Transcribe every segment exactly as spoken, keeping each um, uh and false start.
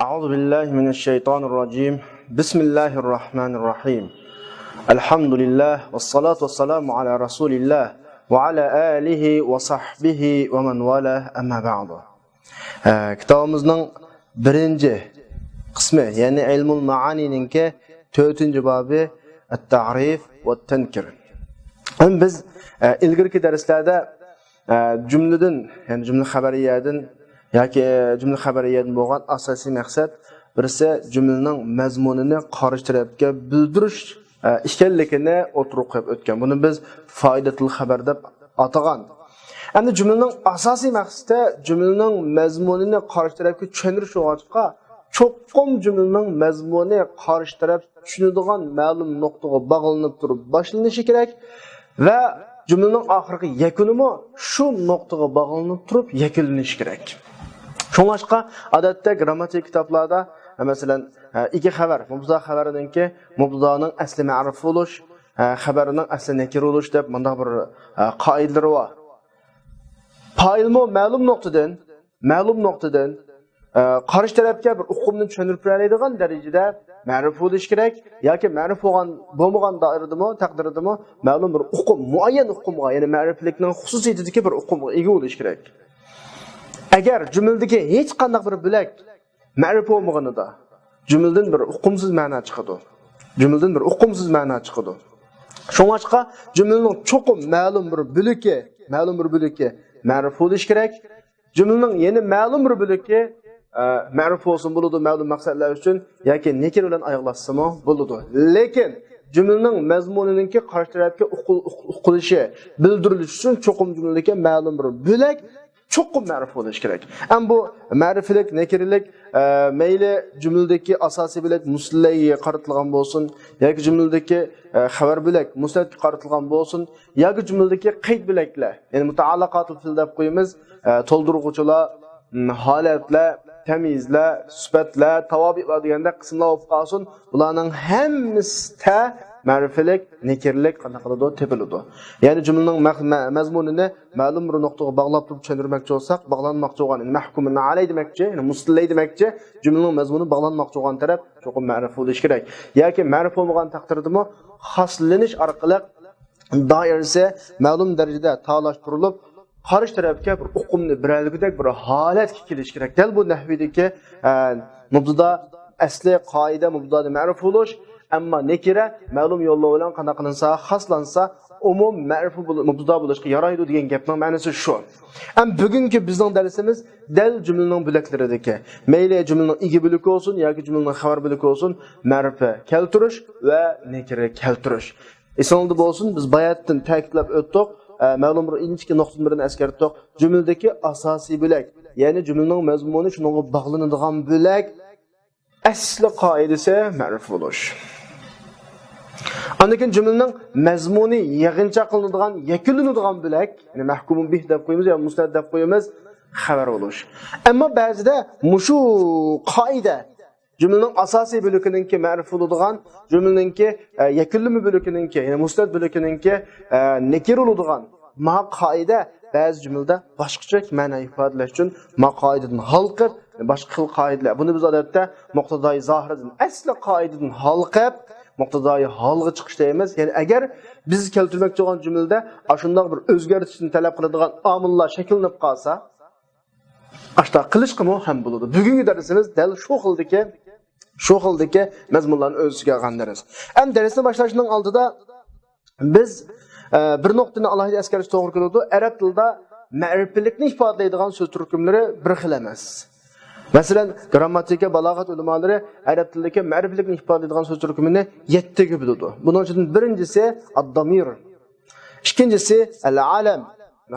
أعوذ بالله من الشيطان الرجيم. بسم الله الرحمن الرحيم. الحمد لله والصلاة والسلام على رسول الله وعلى آله وصحبه ومن والاه، أما بعد. ئە، كىتابىمىزنىڭ بىرىنچى قىسمى، يەنى ئىلمۇل مائانىنىڭكى تۆتىنچى بابى، التعريف والتنكير. ئەمدى بىز، ئە، ئىلگىرىكى دەرسلەردە، ئە، جۈملىدىن، يەنى جۈملە خەبەرىيەدىن ياكى، ئە، جۈملە خەبەرىيەدىن بولغان ئاساسىي مەقسەت بىرسى جۈملىنىڭ مەزمۇنىنى قارشى تەرەپكە بىلدۈرۈش، ئە، ئىكەنلىكىنى ئوتتۇرىغا قويۇپ ئۆتكەن. بۇنى بىز فائىدەتۇل خەبەر دەپ ئاتىغان. ئەمدى جۈملىنىڭ ئاساسىي مەقسىتى جۈملىنىڭ مەزمۇنىنى قارشى تەرەپكە چۈشەندۈرۈش بولغاچقا، چوقۇم جۈملىنىڭ مەزمۇنى قارشى تەرەپ چۈشىنىدىغان مەلۇم نۇقتىغا باغلىنىپ تۇرۇپ باشلىنىشى كېرەك ۋە جۈملىنىڭ ئاخىرقى يەكۈنىمۇ شۇ نۇقتىغا باغلىنىپ تۇرۇپ يەكۈنلىنىشى كېرەك. شۇڭلاشقا، ئادەتتە گىرامماتىكا كىتابلاردا، مەسىلەن، ئىگە خەۋەر، مۇبتەدا خەۋەرنىڭكى مۇبتەدانىڭ ئەسلى مەرۇپ بولۇش، خەۋەرنىڭ ئەسلى نەكىر بولۇش دەپ مۇنداق بىر قائىدىلىرى بار. پائىلمۇ مەلۇم نۇقتىدىن، مەلۇم نۇقتىدىن، ئە، قارشى تەرەپكە بىر ئۇقۇمنى چۈشەندۈرۈپ بېرەلەيدىغان دەرىجىدە مەرۇپ بولۇشى كېرەك ياكى مەرۇپ بولغان، بولمىغان دائىرىدىمۇ، تەقدىردىمۇ مەلۇم بىر ئۇقۇم، مۇئەييەن ئۇقۇمغا، يەنى مەرىپىلىكنىڭ خۇسۇسىيىتىدىكى بىر ئۇقۇمغا ئىگە بولۇشى كېرەك. ئەگەر جۈملىدىكى ھېچقانداق بىر بۆلەك مەرۇپ بولمىغىنىدا، جۈملىدىن بىر ئۇقۇمسىز مەنا چىقىدۇ. جۈملىدىن بىر ئۇقۇمسىز مەنا چىقىدۇ. شۇڭلاشقا، جۈملىنىڭ چوقۇم مەلۇم بىر بۆلىكى، مەلۇم بىر بۆلىكى مەرۇپ بولۇشى كېرەك. جۈملىنىڭ يەنە مەلۇم بىر بۆلىكى، ئە، مەرۇپ بولسىمۇ بولىدۇ، مەلۇم مەقسەتلەر ئۈچۈن ياكى نەكىر بىلەن ئاياغلاشسىمۇ بولىدۇ. لېكىن جۈملىنىڭ مەزمۇنىنىڭكى قارشى تەرەپكە ئۇقۇل-، ئۇق-، ئۇقۇلۇشى، بىلدۈرۈلۈشى ئۈچۈن چوقۇم جۈملىدىكى مەلۇم بىر بۆلەك چوقۇم مەرۇپ بولۇشى كېرەك. ئەمما بۇ مەرىپىلىك، نەكىرىلىك، ئە، مەيلى جۈملىدىكى ئاساسىي بۆلەك مۇستەتىرگە قارىتىلغان بولسۇن، ياكى جۈملىدىكى، ئە، خەۋەر بۆلەك مۇستەتىرگە قارىتىلغان بولسۇن، ياكى جۈملىدىكى قەيت بۆلەكلەر، يەنى مۇتەئەللىقاتۇل پېئىل دەپ قويىمىز، ئە، تولدۇرغۇچىلار، ھالەتلەر، تەميىزلەر، سۈپەتلەر، تاۋابىئلار دېگەندەك قىسىملار بولۇپ قالسۇن، بۇلارنىڭ ھەممىسىدە مەرىپىلىك، نەكىرىلىك قانداق قىلىدۇ؟ تېپىلىدۇ. يەنى جۈملىنىڭ مەق-، مە-، مەزمۇنىنى مەلۇم بىر نۇقتىغا باغلاپ تۇرۇپ چۈشەندۈرمەكچى بولساق، باغلانماقچى بولغان، يەنى مەھكۇمۇن ئەلەي دېمەكچى، يەنى مۇستەتىر دېمەكچى، جۈملىنىڭ مەزمۇنى باغلانماقچى بولغان تەرەپ چوقۇم مەرىپ بولۇشى كېرەك. ياكى مەرىپ بولمىغان تەقدىردىمۇ خاسلىنىش ئارقىلىق دائىرىسى مەلۇم دەرىجىدە تالاشتۇرۇلۇپ، قارشى تەرەپكە بىر ئۇقۇمنى بېرەلىگۈدەك بىر ھالەتكە كېلىشى كېرەك. دەل بۇ نەھۋىدىكى، ئە، مۇبتەدا، ئەسلى قائىدە مۇبتەدانى مەرۇپ بولۇش، ئەمما نەكىرە مەلۇم يوللار بىلەن قانداق قىلىنسا، خاسلانسا، ئومۇم مەرۇپ بول-، مۇبتەدا بولۇشقا يارايدۇ دېگەن گەپنىڭ مەنىسى شۇ. ئەمما بۈگۈنكى بىزنىڭ دەرسىمىز دەل جۈملىنىڭ بۆلەكلىرىدىكى، مەيلى جۈملىنىڭ ئىگە بۆلىكى بولسۇن ياكى جۈملىنىڭ خەۋەر بۆلىكى بولسۇن، مەرىپە كەلتۈرۈش ۋە نەكىرە كەلتۈرۈش. ئېسىڭىزدە بولسۇن، بىز باياتىن تەكىتلەپ ئۆتتۇق، ئە، مەلۇم بىر ئىنچىكە نۇقتىدىن بىرنى ئەسكەرتتۇق. جۈملىدىكى ئاساسىي بۆلەك، يەنى جۈملىنىڭ مەزمۇنى شۇنىڭغا باغلىنىدىغان بۆلەك، ئەسلى قائىدىسى مەرۇپ بولۇش. ئاندىن كېيىن جۈملىنىڭ مەزمۇنى يىغىنچاق قىلىنىدىغان، يەكۈنلىنىدىغان بۆلەك، يەنى مەھكۇمۇن بىھ دەپ قويىمىز يا مۇستەتىر دەپ قويىمىز، خەۋەر بولۇش. ئەمما بەزىدە مۇشۇ قائىدە، جۈملىنىڭ ئاساسىي بۆلىكىنىڭكى مەرۇپ بولىدىغان، جۈملىنىڭكى، ئە، يەكۈنلىمە بۆلىكىنىڭكى، يەنى مۇستەتىر بۆلىكىنىڭكى، ئە، نەكىر بولىدىغان ما قائىدە بەزى جۈملىدە باشقىچە مەنە ئىپادىلەش ئۈچۈن ما قائىدىدىن ھالقىپ، باشقا خىل قائىدىلەر. بۇنى بىز ئادەتتە مۇقتىزايى زاھىردىن، ئەسلى قائىدىدىن ھالقىپ، مۇقتىزايى ھالغا چىقىش دەيمىز. يەنى ئەگەر بىز كەلتۈرمەكچى بولغان جۈملىدە ئاشۇنداق بىر ئۆزگەرتىشنى تەلەپ قىلىدىغان ئامىللار شەكىللىنىپ قالسا، ئاشتا قىلىشقىمۇ ھەم بولىدۇ. بۈگۈنكى دەرسىمىز دەل شۇ خىلدىكى، شۇ خىلدىكى مەزمۇنلارنى ئۆز ئىچىگە ئالغان دەرس. ئەمدى دەرسنى باشلاشنىڭ ئالدىدا بىز، ئە، بىر نۇقتىنى ئالاھىدە ئەسكەرتىش توغرا كېلىدۇ. ئەرەب تىلىدا مەرىپىلىكنى ئىپادىلەيدىغان سۆز تۈركۈملىرى بىر خىل ئەمەس. مەسىلەن، گىرامماتىكا، بالاغەت ئۆلىمالىرى ئەرەب تىلىدىكى مەرىپىلىكنى ئىپادىلەيدىغان سۆز تۈركۈمىنى يەتتىگە بۆلىدۇ. بۇنىڭ ئىچىدىن بىرىنچىسى ئاددامىر، ئىككىنچىسى ئەل-ئالەم،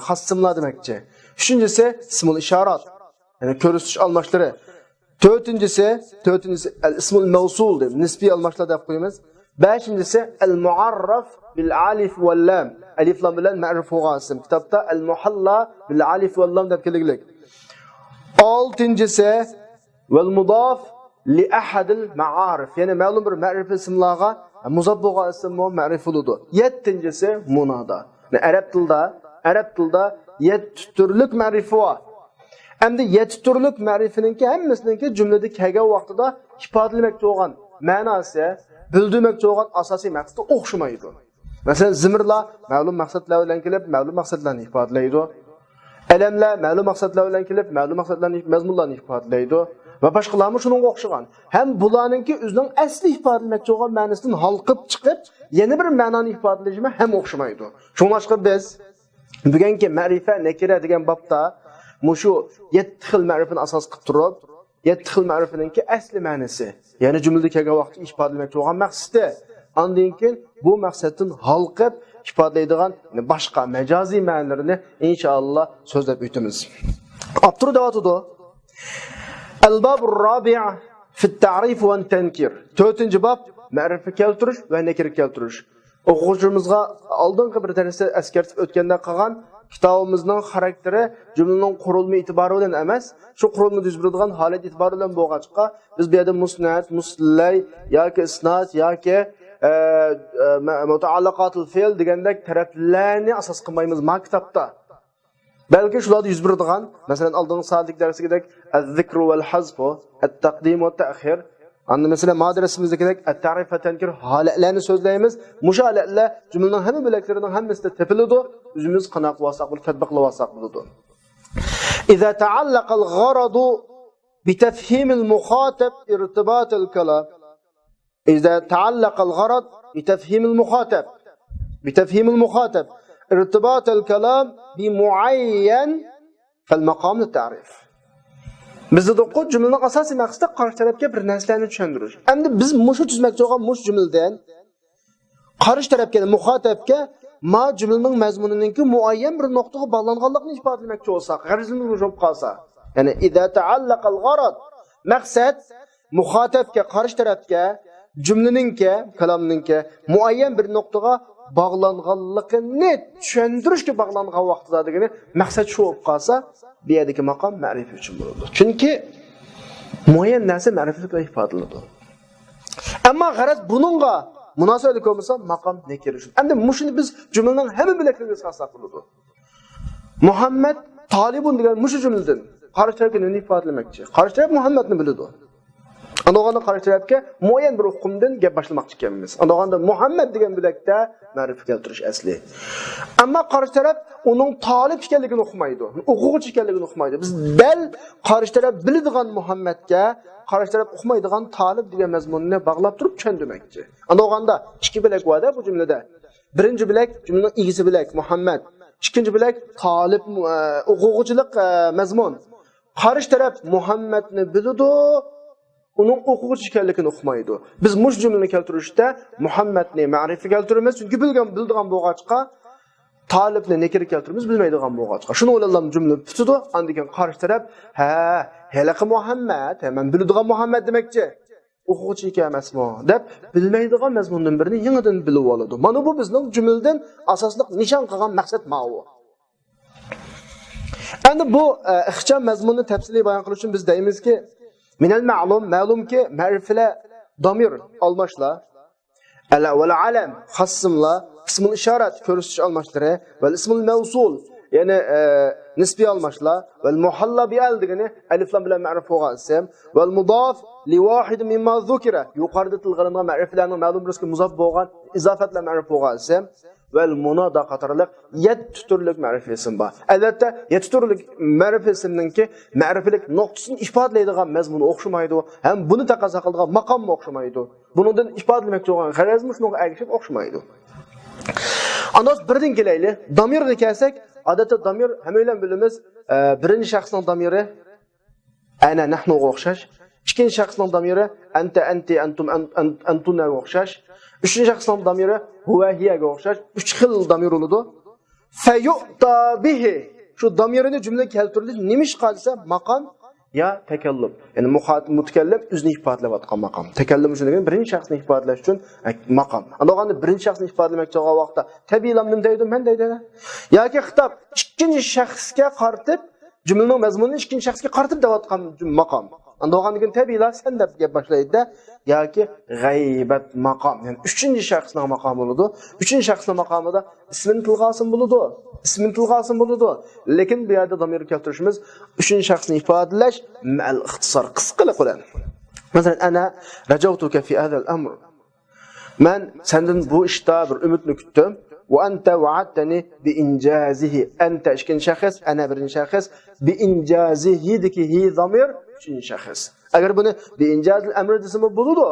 خاس ئىسىملار دېمەكچى. ئۈچىنچىسى ئىسمۇل ئىشارات، يەنى كۆرسىتىش ئالماشلىرى. تۆتىنچىسى، تۆتىنچىسى ئەل-ئىسمۇل مەۋسۇل دەپ، نىسپىي ئالماشلار دەپ قويىمىز. بەشىنچىسى ئەل-مۇئەررەف بىل ئەلىف ۋەل لام. ئەلىف لام بىلەن مەرۇپ بولغان ئىسىم. كىتابتا ئەل-مۇھەللا بىل ئەلىف ۋەل لام دەپ كەلگۈلۈك. ئالتىنچىسى ۋەل مۇداف لى ئەھەدىل مەئارىف. يەنى مەلۇم بىر مەرىپە ئىسىملارغا مۇزاپ بولغان ئىسىممۇ مەرىپە بولىدۇ. يەتتىنچىسى مۇنادا. يەنى ئەرەب تىلىدا، ئەرەب تىلىدا يەتتە تۈرلۈك مەرىپە بار. ئەمدى يەتتە تۈرلۈك مەرىپىنىڭكى ھەممىسىنىڭكى جۈملىدە كەلگەن ۋاقتىدا ئىپادىلىمەكچى بولغان مەناسى، بىلدۈرمەكچى بولغان ئاساسىي مەقسىتى ئوخشىمايدۇ. مەسىلەن، زىمىرلار مەلۇم مەقسەتلەر بىلەن كېلىپ، مەلۇم مەقسەتلەرنى ئىپادىلەيدۇ. ئەلەملەر مەلۇم مەقسەتلەر بىلەن كېلىپ، مەلۇم مەقسەتلەرنى، مەزمۇنلارنى ئىپادىلەيدۇ. ۋە باشقىلارمۇ شۇنىڭغا ئوخشىغان. ھەم بۇلارنىڭكى ئۆزىنىڭ ئەسلى ئىپادىلىمەكچى بولغان مەنىسىدىن ھالقىپ چىقىپ، يەنە بىر مەنانى ئىپادىلىشىمۇ ھەم ئوخشىمايدۇ. شۇڭلاشقا بىز بۈگۈنكى مەرىپە نەكىرە دېگەن بابتا مۇشۇ يەتتە خىل مەرىپىنى ئاساس قىلىپ تۇرۇپ، يەتتە خىل مەرىپىنىڭكى ئەسلى مەنىسى، يەنى جۈملىدە كەلگەن ۋاقىتتا ئىپادىلىمەكچى بولغان مەقسىتى، ئاندىن كېيىن بۇ مەقسەتتىن ھالقىپ ئىپادىلەيدىغان، يەنى باشقا مەجازىي مەنىلىرىنى ئىنشائاللا سۆزلەپ ئۆتىمىز. ئاپتور دەۋاتىدۇ، الباب الرابع في التعريف والتنكير. تۆتىنچى باب، مەرىپە كەلتۈرۈش ۋە نەكىرە كەلتۈرۈش. ئوقۇغۇچىمىزغا ئالدىنقى بىر دەرستە ئەسكەرتىپ ئۆتكەندەك قىلغان، كىتابىمىزنىڭ خاراكتېرى جۈملىنىڭ قۇرۇلما ئېتىبارى بىلەن ئەمەس، شۇ قۇرۇلمىدا يۈز بېرىدىغان ھالەت ئېتىبارى بىلەن بولغاچقا، بىز بۇ يەردە مۇسنەد، مۇسلەي ياكى ئىسناد ياكى، ئە، ئە، مە-، مۇتەئەللىقاتۇل فېئىل دېگەندەك تەرەپلەرنى ئاساس قىلمايمىز ما كىتابتا. بەلكى شۇلاردا يۈز بېرىدىغان، مەسىلەن، ئالدىنقى سائەتلىك دەرسلىكىدەك، الذكر والحذف، التقديم والتأخير. ئاندىن، مەسىلەن، ما دەرسىمىزدىكىدەك، التعريف والتنكير ھالەتلەرنى سۆزلەيمىز. مۇشۇ ھالەتلەر جۈملىنىڭ ھەممە بۆلەكلىرىنىڭ ھەممىسىدە تېپىلىدۇ. ئۆزىمىز قانداق قىلىۋالساق بولىدۇ، تەتبىقلىۋالساق بولىدۇ. إذا تعلق الغرض بتفهيم المخاطب ارتباط الكلام. إذا تعلق الغرض بتفهيم المخاطب، بتفهيم المخاطب ارتباط الكلام بمعين فالمقام للتعريف. بىز دېدۇققۇ، جۈملىنىڭ ئاساسىي مەقسىتى قارشى تەرەپكە بىر نەرسىلەرنى چۈشەندۈرۈش. ئەمدى بىز مۇشۇ تۈزمەكچى بولغان مۇشۇ جۈملىدىن قارشى تەرەپكە، مۇخاتەپكە ما جۈملىنىڭ مەزمۇنىنىڭكى مۇئەييەن بىر نۇقتىغا باغلانغانلىقىنى ئىپادىلىمەكچى بولساق، غەرىزىمىز مۇشۇ بولۇپ قالسا، يەنى إذا تعلق الغرض، مەقسەت مۇخاتەپكە، قارشى تەرەپكە، جۈملىنىڭكى، كالامنىڭكى مۇئەييەن بىر نۇقتىغا باغلانغانلىقىنى چۈشەندۈرۈشكە باغلانغان ۋاقتىدا دېگىنى مەقسەت شۇ بولۇپ قالسا، بۇ يەردىكى ماقام مەرىپە ئۈچۈن بولىدۇ. چۈنكى مۇئەييەن نەرسە مەرىپىلىك بىلەن ئىپادىلىنىدۇ. ئەمما غەرەز بۇنىڭغا مۇناسىۋەتلىك بولمىسا، ماقام نەكىرە ئۈچۈن. ئەمدى مۇشۇنى بىز جۈملىنىڭ ھەممە بۆلەكلىرىگە سالساق بولىدۇ. مۇھەممەد تالىبۇن دېگەن مۇشۇ جۈملىدىن قارشى تەرەپكە نېمىنى ئىپادىلىمەكچى؟ قارشى تەرەپ مۇھەممەدنى بىلىدۇ. ئاندىن قارشى تەرەپكە مۇئەييەن بىر ئۇقۇمدىن گەپ باشلىماقچى ئىكەنمىز. ئاندىن مۇھەممەد دېگەن بۆلەكتە مەرىپە كەلتۈرۈش ئەسلى. ئەمما قارشى تەرەپ ئۇنىڭ تالىپ ئىكەنلىكىنى ئۇقمايدۇ، ئوقۇغۇچى ئىكەنلىكىنى ئۇقمايدۇ. بىز دەل قارشى تەرەپ بىلىدىغان مۇھەممەدكە قارشى تەرەپ ئۇقمايدىغان تالىپ دېگەن مەزمۇننى باغلاپ تۇرۇپ چۈشەندۈرمەكچى. ئاندىن ئىككى بۆلەك بار-دە بۇ جۈملىدە. بىرىنچى بۆلەك، جۈملىنىڭ ئىگىسى بۆلەك، مۇھەممەد. ئىككىنچى بۆلەك، تالىپ، ئە، ئوقۇغۇچىلىق، ئە، مەزمۇن. قارشى تەرەپ مۇھەممەدنى بىلىدۇ، ئۇنىڭ ئوقۇغۇچى ئىكەنلىكىنى ئۇقمايدۇ. بىز مۇشۇ جۈملىنى كەلتۈرۈشتە مۇھەممەدنى مەرىپە كەلتۈرىمىز، چۈنكى بىلگەن، بىلىدىغان بولغاچقا، تالىپنى نەكىرە كەلتۈرىمىز، بىلمەيدىغان بولغاچقا. شۇنىڭ بىلەنلا جۈملە پۈتىدۇ. ئاندىن كېيىن قارشى تەرەپ، ھە، ھېلىقى مۇھەممەد، ھە، مەن بىلىدىغان مۇھەممەد دېمەكچى. ئوقۇغۇچى ئىكەن ئەمەسمۇ دەپ بىلمەيدىغان مەزمۇندىن بىرىنى يېڭىدىن بىلىۋالىدۇ. مانا بۇ بىزنىڭ جۈملىدىن ئاساسلىق نىشان قىلغان مەقسەت ماۋۇ. ئەمدى بۇ، ئە، ئىخچام مەزمۇننى تەپسىلىي بايان قىلىش ئۈچۈن بىز دەيمىزكى، مىنەل مەلۇم، مەلۇمكى، مەرىپىلەر، دامىر ئالماشلار، ئەلە ۋەل ئەلەم، خاس ئىسىملار، ئىسمۇل ئىشارەت، كۆرسىتىش ئالماشلىرى، ۋەل ئىسمۇل مەۋسۇل، يەنى، ئە، نىسبىي ئالماشلار، ۋەل مۇھەللا بىئەل دېگىنى ئەلىفلام بىلەن مەرىپ بولغان ئىسىم، ۋەل مۇداف لىۋاھىد مىمما زۇكىرە، يۇقىرىدا تىلغا ئېلىنغان مەرىپىلەرنىڭ مەلۇم بىرسىگە مۇزاپ بولغان، ئىزافەت بىلەن مەرىپ بولغان ئىسىم، ۋەل مۇنادا قاتارلىق يەتتە تۈرلۈك مەرىپە ئىسىم بار. ئەلۋەتتە، يەتتە تۈرلۈك مەرىپە ئىسىمنىڭكى مەرىپىلىك نۇقتىسىنى ئىپادىلەيدىغان مەزمۇنى ئوخشىمايدۇ، ھەم بۇنى تەقەززا قىلىدىغان ماقاممۇ ئوخشىمايدۇ. بۇنىڭدىن ئىپادىلىمەكچى بولغان غەرەزمۇ شۇنىڭغا ئەگىشىپ ئوخشىمايدۇ. ئاندىن بىردىن كېلەيلى. دامىرغا كەلسەك، ئادەتتە دامىر ھەممەيلەن بىلىمىز، ئە، بىرىنچى شەخسنىڭ دامىرى ئەنە، نەھنۇغا ئوخشاش. ئىككىنچى شەخسنىڭ دامىرى ئەنتە، ئەنتى، ئەنتۇم، ئەن-، ئەن-، ئەنتۇنەگە ئوخشاش. ئۈچىنچى شەخسنىڭ دامىرى ھۇۋە، ھىيەگە ئوخشاش. ئۈچ خىل دامىر بولىدۇ. فيؤتى به، شۇ دامىرنى جۈملىگە كەلتۈرۈلۈش نېمىشقا دېسە، ماقام يا تەكەللۇم. يەنى مۇخاتىب، مۇتەكەللىم ئۆزىنى ئىپادىلەۋاتقان ماقام. تەكەللۇم ئۈچۈن دېگەن بىرىنچى شەخسنى ئىپادىلەش ئۈچۈن، ئە، ماقام. ئاندىن بىرىنچى شەخسنى ئىپادىلىمەكچى بولغان ۋاقىتتا، تەبىئىيلا مەن دەيدۇ، مەن دەيدۇ. ياكى خىتاب ئىككىنچى شەخسكە قارىتىپ، جۈملىنىڭ مەزمۇنىنى ئىككىنچى شەخسكە قارىتىپ دەۋاتقان ماقام. ئاندىن بولغاندىن كېيىن تەبىئىيلا سەن دەپ گەپ باشلايدۇ-دە. ياكى غەيبەت ماقام، يەنى ئۈچىنچى شەخسنىڭ ماقامى بولىدۇ. ئۈچىنچى شەخسنىڭ ماقامىدا ئىسمىنى تىلغا ئالسىمۇ بولىدۇ. ئىسمىنى تىلغا ئالسىمۇ بولىدۇ. لېكىن بۇ يەردە زامىرنى كەلتۈرۈشىمىز ئۈچىنچى شەخسنى ئىپادىلەش مەل ئىختىسار، قىسقىلىق بىلەن. مەسىلەن، ئەنە رەجەۋتۇكە فى ھەزەل ئەمر. مەن سەندىن بۇ ئىشتا بىر ئۈمىدنى كۈتتۈم. ۋە ئەنتە ۋەئەدتەنى بىئىنجازىھى. ئەنتە ئىككىنچى شەخس، ئەنە بىرىنچى شەخس، بىئىنجازىھىدىكى ھى زامىر ئۈچىنچى شەخس. ئەگەر بۇنى بىئىنجازىل ئەمر دېسىمۇ بولىدۇ،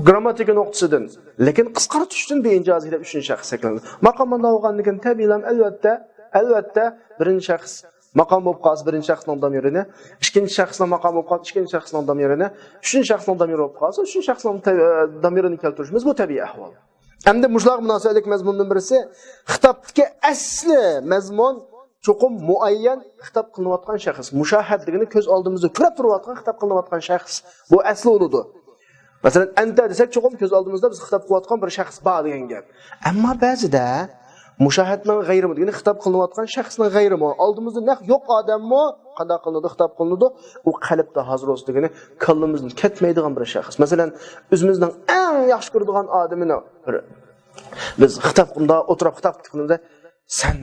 گرامماتىكا نۇقتىسىدىن. لېكىن قىسقارتىش ئۈچۈن بىئىنجازىھى دەپ ئۈچىنچى شەخس شەكىللەندى. ماقام مۇنداق بولغاندىن كېيىن تەبىئىيلا ئەلۋەتتە، ئەلۋەتتە بىرىنچى شەخس ماقام بولۇپ قالسا بىرىنچى شەخسنىڭ زامىرىنى، ئىككىنچى شەخس ماقام بولۇپ قالسا ئىككىنچى شەخسنىڭ زامىرىنى، ئۈچىنچى شەخسنىڭ زامىرى بولۇپ قالسا ئۈچىنچى شەخسنىڭ تە-، ئە، زامىرىنى كەلتۈرۈشىمىز بۇ تەبىئىي ئەھۋال. ئەمدى مۇشۇلارغا مۇناسىۋەتلىك مەزمۇندىن بىرسى، خىتابتىكى ئەسلى مەزمۇن چوقۇم مۇئەييەن خىتاب قىلىنىۋاتقان شەخس. مۇشاھەد دېگىنى كۆز ئالدىمىزدا كۆرۈپ تۇرۇۋاتقان خىتاب قىلىنىۋاتقان شەخس. بۇ ئەسلى بولىدۇ. مەسىلەن، ئەنتە دېسەك، چوقۇم كۆز ئالدىمىزدا بىز خىتاب قىلىۋاتقان بىر شەخس بار دېگەن گەپ. ئەمما بەزىدە مۇشاھەتنىڭ غەيرىمۇ دېگىنى خىتاب قىلىنىۋاتقان شەخسنىڭ غەيرىمۇ. ئالدىمىزدا نەق يوق ئادەممۇ قانداق قىلىنىدۇ؟ خىتاب قىلىنىدۇ. ئۇ قەلبتە ھازىر بولسا دېگىنى كاللىمىزدىن كەتمەيدىغان بىر شەخس. مەسىلەن، ئۆزىمىزنىڭ ئەڭ ياخشى كۆرىدىغان ئادىمىنى بىر، بىز خىتاب قىلغاندا، ئولتۇرۇپ خىتاب قىلغاندا، سەن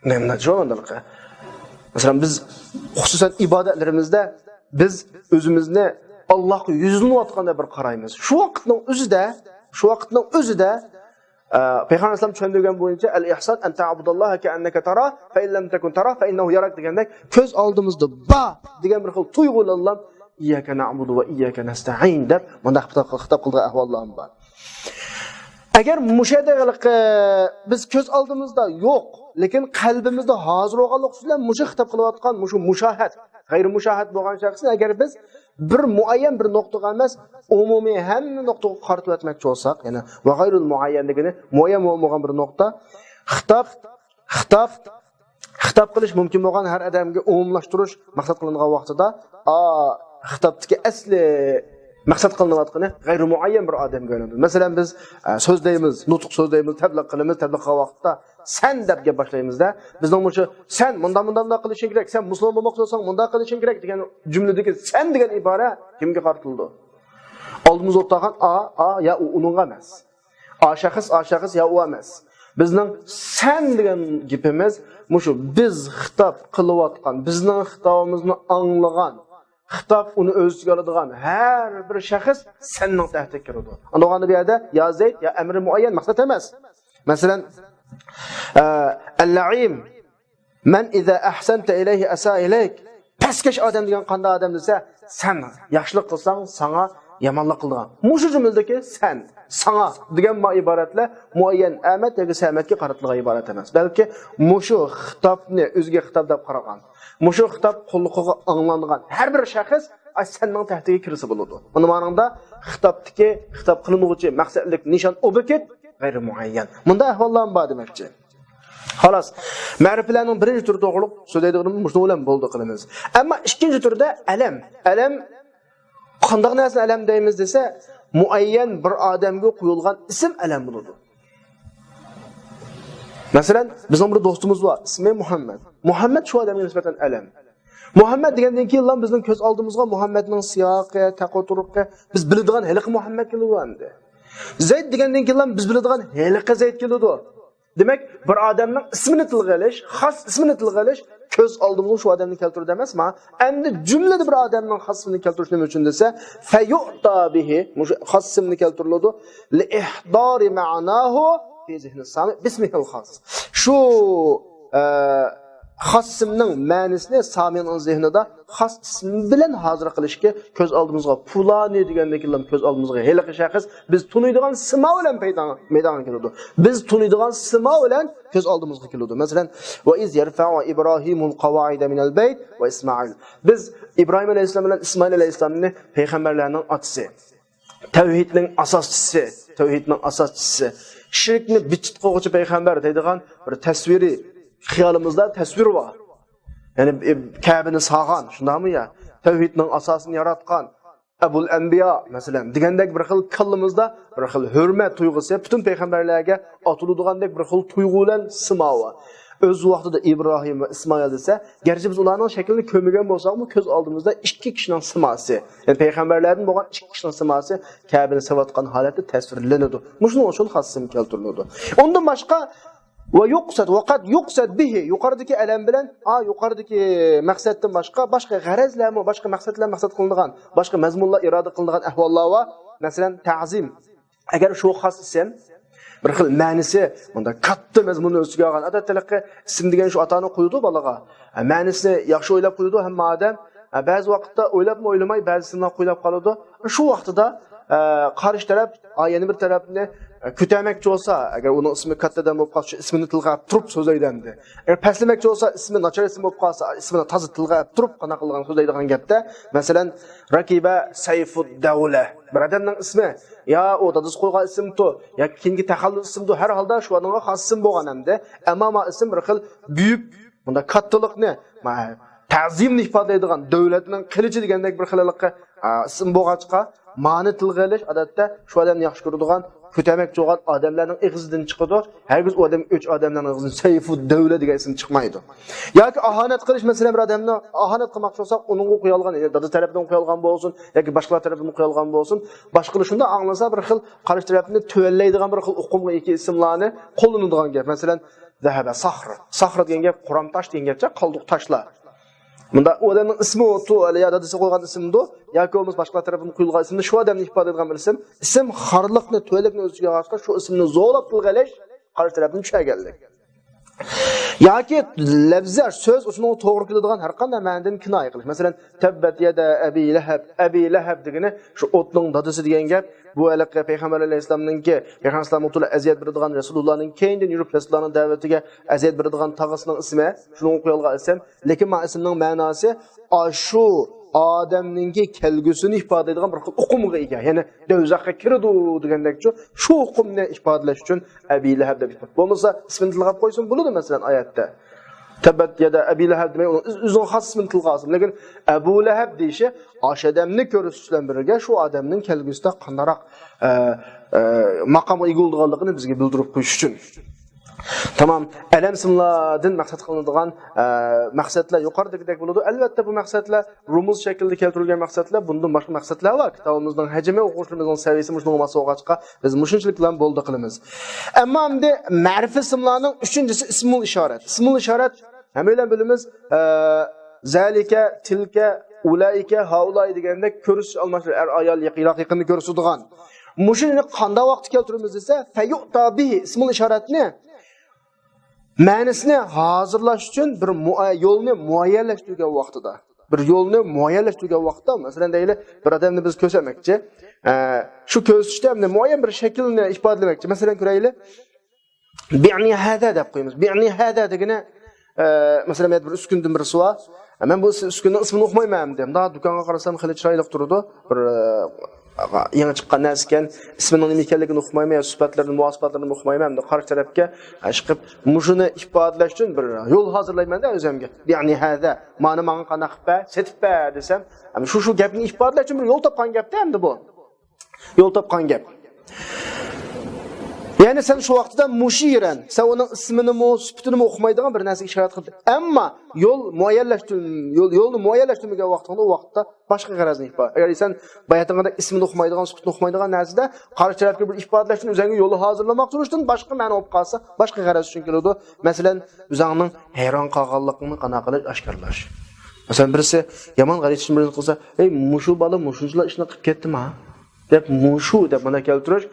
نېمە شۇ ئاندىلىقى؟ مەسىلەن، بىز خۇسۇسەن ئىبادەتلىرىمىزدە بىز ئۆزىمىزنى ئاللاھقا يۈزلىنىۋاتقاندەك بىر قارايمىز. شۇ ۋاقىتنىڭ ئۆزىدە، شۇ ۋاقىتنىڭ ئۆزىدە، ئە، پەيغەمبەر ئەلەيھىسسالام چۈشەندۈرگەن بويىچە، «ئەل ئىھسان ئەن تەئبۇداللاھە كەئەننەكە تەراھ، فەئىن لەم تەكۇن تەراھ، فەئىننەھۇ ياراك» دېگەندەك، كۆز ئالدىمىزدا بار دېگەن بىر خىل تۇيغۇ بىلەن، «ئىيياكە نەئبۇدۇ ۋە ئىيياكە نەستەئىن» دەپ مۇنداق خىتاب، خىتاب قىلىدىغان ئەھۋاللار بار. ئەگەر مۇشۇ يەردە ھېلىقى بىز كۆز ئالدىمىزدا يوق، لېكىن قەلبىمىزدە ھازىر بولغانلىقى بىلەن مۇشۇ خىتاب قىلىۋاتقان مۇشۇ مۇشاھەت، غەيرىي مۇشاھەت بولغان شەخسنى ئەگەر بىز بىر مۇئەييەن بىر نۇقتىغا ئەمەس، ئومۇمىي ھەممە نۇقتىغا قارىتىۋەتمەكچى بولساق، يەنى ۋە غەيرىل مۇئەييەن دېگىنى مۇئەييەن بولمىغان بىر نۇقتا، خىتاب، خىتاب خىتاب قىلىش مۇمكىن بولغان ھەر ئادەمگە ئومۇملاشتۇرۇش مەقسەت قىلىنغان ۋاقتىدا، ئا، خىتابتىكى ئەسلى مەقسەت قىلىنىۋاتقىنى غەيرىي مۇئەييەن بىر ئادەمگە ئايلاندى. مەسىلەن، بىز، ئە، سۆزلەيمىز، نۇتۇق سۆزلەيمىز، تەبلىغ قىلىمىز، تەبلىغ قىلغان ۋاقىتتا سەن دەپ گەپ باشلايمىزدا، بىزنىڭ مۇشۇ سەن مۇنداق، مۇنداق، مۇنداق قىلىشىڭ كېرەك، سەن مۇسۇلمان بولماقچى بولساڭ مۇنداق قىلىشىڭ كېرەك دېگەن جۈملىدىكى سەن دېگەن ئىبارە كىمگە قارىتىلىدۇ؟ ئالدىمىزدا ئولتۇرغان ئا، ئا يا ئۇ، ئۇنىڭغا ئەمەس. ئا شەخس، ئا شەخس يا ئۇ ئەمەس. بىزنىڭ سەن دېگەن گېپىمىز مۇشۇ بىز خىتاب قىلىۋاتقان، بىزنىڭ خىتابىمىزنى ئاڭلىغان، خىتاب ئۇنى ئۆز ئىچىگە ئالىدىغان ھەر بىر شەخس سەننىڭ تەھتىگە كىرىدۇ. ئاندىن بۇ يەردە يا زەيد يا ئەمرى مۇئەييەن مەقسەت ئەمەس. مەسىلەن، ئە، ئەللەئىم، مەن ئىزا ئەھسەنتە ئىلەيھى ئەسا ئىلەيك. پەسكەش ئادەم دېگەن قانداق ئادەم دېسە، سەن ياخشىلىق قىلساڭ، ساڭا يامانلىق قىلىدىغان. مۇشۇ جۈملىدىكى سەن، ساڭا دېگەن ما ئىبارەتلەر مۇئەييەن ئەمەت ياكى سەمەتكە قارىتىلغان ئىبارەت ئەمەس. بەلكى مۇشۇ خىتابنى ئۆزىگە خىتاب دەپ قارىغان، مۇشۇ خىتاب قۇلىقىغا ئاڭلانغان ھەر بىر شەخس، ئاي، سەننىڭ تەھتىگە كىرسە بولىدۇ. مانا مانىڭدا خىتابتىكى، خىتاب قىلىنغۇچى مەقسەتلىك نىشان ئوبيېكت غەيرىي مۇئەييەن. مۇنداق ئەھۋاللارمۇ بار دېمەكچى. خالاس. مەرىپىلەرنىڭ بىرىنچى تۈرى توغرۇلۇق سۆزلەيدىغىنىمىز مۇشۇنىڭ بىلەن بولدى قىلىمىز. ئەمما ئىككىنچى تۈردە ئەلەم. ئەلەم، قانداق نەرسىنى ئەلەم دەيمىز دېسە، مۇئەييەن بىر ئادەمگە قويۇلغان ئىسىم ئەلەم بولىدۇ. مەسىلەن، بىزنىڭ بىر دوستىمىز بار، ئىسمى مۇھەممەد. مۇھەممەد شۇ ئادەمگە نىسبەتەن ئەلەم. مۇھەممەد دېگەندىن كېيىنلا بىزنىڭ كۆز ئالدىمىزغا مۇھەممەدنىڭ سىياقى، تەقۋا تۇرقى، بىز بىلىدىغان ھېلىقى مۇھەممەد كېلىدۇ ئەمدى. زەيد دېگەندىن كېيىنلا بىز بىلىدىغان ھېلىقى زەيد كېلىدۇ. دېمەك، بىر ئادەمنىڭ ئىسمىنى تىلغا ئېلىش، خاس ئىسمىنى تىلغا ئېلىش كۆز ئالدىمىزغا شۇ ئادەمنى كەلتۈرىدۇ ئەمەسما؟ ئەمدى جۈملىدە بىر ئادەمنىڭ خاس ئىسمىنى كەلتۈرۈش نېمە ئۈچۈن دېسە، فەيۇئتا بىھى، مۇشۇ خاس ئىسىمنى كەلتۈرۈلىدۇ، لىئىھدارى مەئناھۇ فى زېھنى سامى بىسمىھىل خاس. شۇ، ئە، خاس ئىسىمنىڭ مەنىسىنى سامىنىڭ زېھنىدا خاس ئىسىم بىلەن ھازىر قىلىشكە كۆز ئالدىمىزغا پۇلانى دېگەندىن كېيىنلا كۆز ئالدىمىزغا ھېلىقى شەخس بىز تونۇيدىغان سىما بىلەن پەيدا-، مەيدانغا كېلىدۇ. بىز تونۇيدىغان سىما بىلەن كۆز ئالدىمىزغا كېلىدۇ. مەسىلەن، ۋە ئىز يەرفەئۇ ئىبراھىمۇل قەۋائىدە مىنەل بەيت ۋە ئىسمائىل. بىز ئىبراھىم ئەلەيھىسسالام بىلەن ئىسمائىل ئەلەيھىسسالامنى پەيغەمبەرلەرنىڭ ئاتىسى، تەۋھىدنىڭ ئاساسچىسى، تەۋھىدنىڭ ئاساسچىسى، شىركنى بىتىت قىلغۇچى پەيغەمبەر دەيدىغان بىر تەسۋىرى خىيالىمىزدا تەسۋىر بار. يەنى، ئى، كەبىنى سالغان، شۇنداقمۇ يا؟ تەۋھىدنىڭ ئاساسىنى ياراتقان، ئەبۇل ئەنبىيا، مەسىلەن، دېگەندەك بىر خىل كاللىمىزدا بىر خىل ھۆرمەت تۇيغۇسى، پۈتۈن پەيغەمبەرلەرگە ئاتىلىدىغاندەك بىر خىل تۇيغۇ بىلەن سىما بار. ئۆز ۋاقتىدا ئىبراھىم ۋە ئىسمائىل دېسە، گەرچە بىز ئۇلارنىڭ شەكلىنى كۆرمىگەن بولساقمۇ، كۆز ئالدىمىزدا ئىككى كىشىنىڭ سىماسى، يەنى پەيغەمبەرلەردىن بولغان ئىككى كىشىنىڭ سىماسى كەبىنى سىۋاتقان ھالەتتە تەسۋىرلىنىدۇ. مۇشۇنىڭ ئۈچۈن خاس ئىسىم كەلتۈرۈلىدۇ. ئۇندىن باشقا، ۋە يۇقسەد، ۋە قەد يۇقسەد بىھى، يۇقىرىدىكى ئەلەم بىلەن، ئا، يۇقىرىدىكى مەقسەتتىن باشقا، باشقا غەرەزلەرمۇ، باشقا مەقسەتلەر مەقسەت قىلىنىدىغان، باشقا مەزمۇنلار ئىرادە قىلىنىدىغان ئەھۋاللار بار. مەسىلەن، تەزىم. ئەگەر شۇ خاس ئىسىم بىر خىل مەنىسى، مۇنداق كاتتا مەزمۇننى ئۆز ئىچىگە ئالغان، ئادەتتە ھېلىقى ئىسىم دېگەن شۇ ئاتا-ئانا قويىدۇ بالىغا. مەنىسىنى ياخشى ئويلاپ قويىدۇ ھەممە ئادەم. بەزى ۋاقىتتا ئويلاپمۇ ئويلىماي، بەزى ئىسىملار قويۇلۇپ قالىدۇ. شۇ ۋاقتىدا، قارشى تەرەپ، يەنە بىر تەرەپنى كۆتەرمەكچى بولسا، ئەگەر ئۇنىڭ ئىسمى كاتتا ئادەم بولۇپ قالسا، شۇ ئىسمىنى تىلغا ئېلىپ تۇرۇپ سۆزلەيدۇ ئەمدى. ئەگەر پەسلىمەكچى بولسا، ئىسمى ناچار ئىسىم بولۇپ قالسا، ئىسمىنى تازا تىلغا ئېلىپ تۇرۇپ قانداق قىلغان سۆزلەيدىغان گەپتە، مەسىلەن، رەكىبە سەيفۇددەۋلە. بىر ئادەمنىڭ ئىسمى، يا ئۇ دادىسى قويغان ئىسىمتۇ، ياكى كېيىنكى تەخەللۇس ئىسىمتۇ، ھەر ھالدا شۇ ئادەمگە خاس ئىسىم بولغان ئەمدى. ئەمما ما ئىسىم بىر خىل بۈيۈك، بۇنداق كاتتىلىقنى، ما، تەزىمنى ئىپادىلەيدىغان، دۆلەتنىڭ قىلىچى دېگەندەك بىر خىل ھېلىقى، ئا، ئىسىم بولغاچقا، مانى تىلغا ئېلىش، ئادەتتە، شۇ ئادەمنى ياخشى كۆرىدىغان، كۆتەرمەكچى بولغان ئادەملەرنىڭ ئېغىزىدىن چىقىدۇ. ھەرگىز ئۇ ئادەم ئۆچ ئادەملەرنىڭ ئېغىزىدىن سەيفۇددەۋلە دېگەن ئىسىم چىقمايدۇ. ياكى ئاھانەت قىلىش، مەسىلەن، بىر ئادەمنى ئاھانەت قىلماقچى بولساق، ئۇنىڭغا قويۇلغان، يەنى دادا تەرىپىدىن قويۇلغان بولسۇن ياكى باشقىلار تەرىپىدىن قويۇلغان بولسۇن، باشقىلار شۇنداق ئاڭلىسا، بىر خىل قارشى تەرەپنى تۆۋەنلەيدىغان بىر خىل ئۇقۇمغا ئىگە ئىسىملارنى قوللىنىدىغان گەپ. مەسىلەن، زەھەبە سەخر. سەخر دېگەن گەپ قۇرام تاش دېگەن گەپچە، قالدۇق تاشلار. مۇندا ئۇ ئادەمنىڭ ئىسمى ئۇ، يا دادىسى قويغان ئىسىمدۇ، ياكى بولمىسا باشقىلار تەرىپىدىن قويۇلغان ئىسىمدۇ، شۇ ئادەمنى ئىپادىلەيدىغان بىر ئىسىم. ئىسىم خارلىقنى، تۆۋەنلىكنى ئۆز ئىچىگە ئالغاچقا، شۇ ئىسىمنى زورلاپ تىلغا ئېلىش، قارشى تەرەپنى چۈشەرگەنلىك. ياكى لەپزى، سۆز، شۇنىڭغا توغرا كېلىدىغان ھەر قانداق مەنىدىن كىنايە قىلىش. مەسىلەن، تەببەت يەدە ئەبى لەھەب. ئەبى لەھەب دېگىنى شۇ ئوتنىڭ دادىسى دېگەن گەپ. بۇ ھېلىقى پەيغەمبەر ئەلەيھىسسالامنىڭكى، پەيغەمبەر ئەلەيھىسسالامغا تولا ئەزىيەت بېرىدىغان، رەسۇلۇللانىڭ كەينىدىن يۈرۈپ رەسۇلۇللانىڭ دەۋىتىگە ئەزىيەت بېرىدىغان تاغىسىنىڭ ئىسمى، شۇنىڭغا قويۇلغان ئىسىم. لېكىن ما ئىسىمنىڭ مەناسى ئاشۇ ئادەمنىڭكى كەلگۈسىنى ئىپادىلەيدىغان بىر خىل ئۇقۇمغا ئىگە. يەنى دوزاخقا كىرىدۇ دېگەندەكچۇ، شۇ ئۇقۇمنى ئىپادىلەش ئۈچۈن ئەبى لەھەب دەپ ئىپادە. بولمىسا ئىسمىنى تىلغاپ قويسۇن بولىدۇ، مەسىلەن، ئايەتتە. تەببەت يەدە ئەبى لەھەب دېمەي، ئۇنىڭ ئۆز-، ئۆزىنىڭ خاس ئىسمىنى تىلغا ئالسۇن. لېكىن ئەبۇ لەھەب دېيىشى ئاشۇ ئادەمنى كۆرسىتىش بىلەن بىرگە شۇ ئادەمنىڭ كەلگۈسىدە قانداقراق، ئە، ئە، ماقامغا ئىگە بولىدىغانلىقىنى بىزگە بىلدۈرۈپ قويۇش ئۈچۈن. تامام. ئەلەم ئىسىملاردىن مەقسەت قىلىنىدىغان، ئە، مەقسەتلەر يۇقىرىدىكىدەك بولىدۇ. ئەلۋەتتە، بۇ مەقسەتلەر رۇمۇز شەكلىدە كەلتۈرۈلگەن مەقسەتلەر، بۇندىن باشقا مەقسەتلەر بار. كىتابىمىزنىڭ ھەجمى، ئوقۇغۇچىلىرىمىزنىڭ سەۋىيىسى مۇشۇنىڭغا ماس بولغاچقا، بىز مۇشۇنچىلىك بىلەن بولدى قىلىمىز. ئەمما ئەمدى مەرىپە ئىسىملارنىڭ ئۈچىنچىسى ئىسمۇل ئىشارەت. ئىسمۇل ئىشارەت، ھەممەيلەن بىلىمىز، ئە، زەلىكە، تىلكە، ئۇلەئىكە، ھائۇلاء دېگەندەك كۆرسىتىش ئالماشتۇرۇش، ئەر ئايال يىراق يېقىننى كۆرسىتىدىغان. مۇشۇنى قانداق ۋاقىتتا كەلتۈرىمىز دېسە، فەيۇئتا بىھى، ئىسمۇل ئىشارەتنى، مەنىسىنى ھازىرلاش ئۈچۈن بىر مۇئە-، يولنى مۇئەييەنلەشتۈرگەن ۋاقتىدا. بىر يولنى مۇئەييەنلەشتۈرگەن ۋاقىتتا، مەسىلەن، دەيلى، بىر ئادەمنى بىز كۆرسەتمەكچى. ئە، شۇ كۆرسىتىشتە ئەمدى مۇئەييەن بىر شەكىلنى ئىپادىلىمەكچى. مەسىلەن، كۆرەيلى. بىئنى ھەزە دەپ قويىمىز. بىئنى ھەزە دېگىنى، ئە، مەسىلەن، مەن بىر ئۈسكۈندىن بىرسى بار. مەن بۇ ئۈسكۈندىنىڭ ئىسمىنى ئۇقمايمەن ئەمدى. مۇنداق دۇكانغا قارىسام خېلى چىرايلىق تۇرىدۇ. بىر، ئە، يېڭى چىققان نەرسىكەن. ئىسمىنىڭ نېمە ئىكەنلىكىنى ئۇقمايمەن، يا سۈپەتلىرىنى، مۇۋاپىق سۈپەتلىرىنى ئۇقمايمەن. ئەمدى قارشى تەرەپكە ئىشقىپ مۇشۇنى ئىپادىلەش ئۈچۈن بىر يول ھازىرلايمەن-دە ئۆزۈمگە. بىئنى ھەزە، مانا ماڭا قانداق قىلىپ بەر، سېتىپ بەر دېسەم، شۇ، شۇ گەپنى ئىپادىلەش ئۈچۈن بىر يول تاپقان گەپتە ئەمدى بۇ. يول تاپقان گەپ. يەنى سەن شۇ ۋاقتىدا مۇشۇ يېرەن، سەن ئۇنىڭ ئىسمىنىمۇ، سۈپىتىنىمۇ ئۇقمايدىغان بىر نەرسىگە ئىشارەت قىلدىڭ. ئەمما يول مۇئەييەنلەشتۈر-، يول، يولنى مۇئەييەنلەشتۈرمىگەن ۋاقتىڭدا، ئۇ ۋاقىتتا باشقا غەرەزنى ئىپادە. ئەگەر سەن باياتىنقىدەك ئىسمىنى ئۇقمايدىغان، سۈپىتىنى ئۇقمايدىغان نەرسىدە قارشى تەرەپكە بىر ئىپادىلەشتىن ئۆزۈڭگە يولنى ھازىرلىماقچى بولۇشتىن باشقا مەنە بولۇپ قالسا، باشقا غەرەز ئۈچۈن كېلىدۇ. مەسىلەن، ئۆزۈڭنىڭ ھەيران قالغانلىقىڭنى قانداق قىلىش، ئاشكارىلاش. مەسىلەن، بىرسى يامان غەلىتە ئىشنى بىرسى قىلسا، «ئەي، مۇشۇ بالا مۇشۇنچىلا ئىشنى قىلىپ كەتتىما؟» دەپ، «مۇشۇ» دەپ مانا كەلتۈرۈش.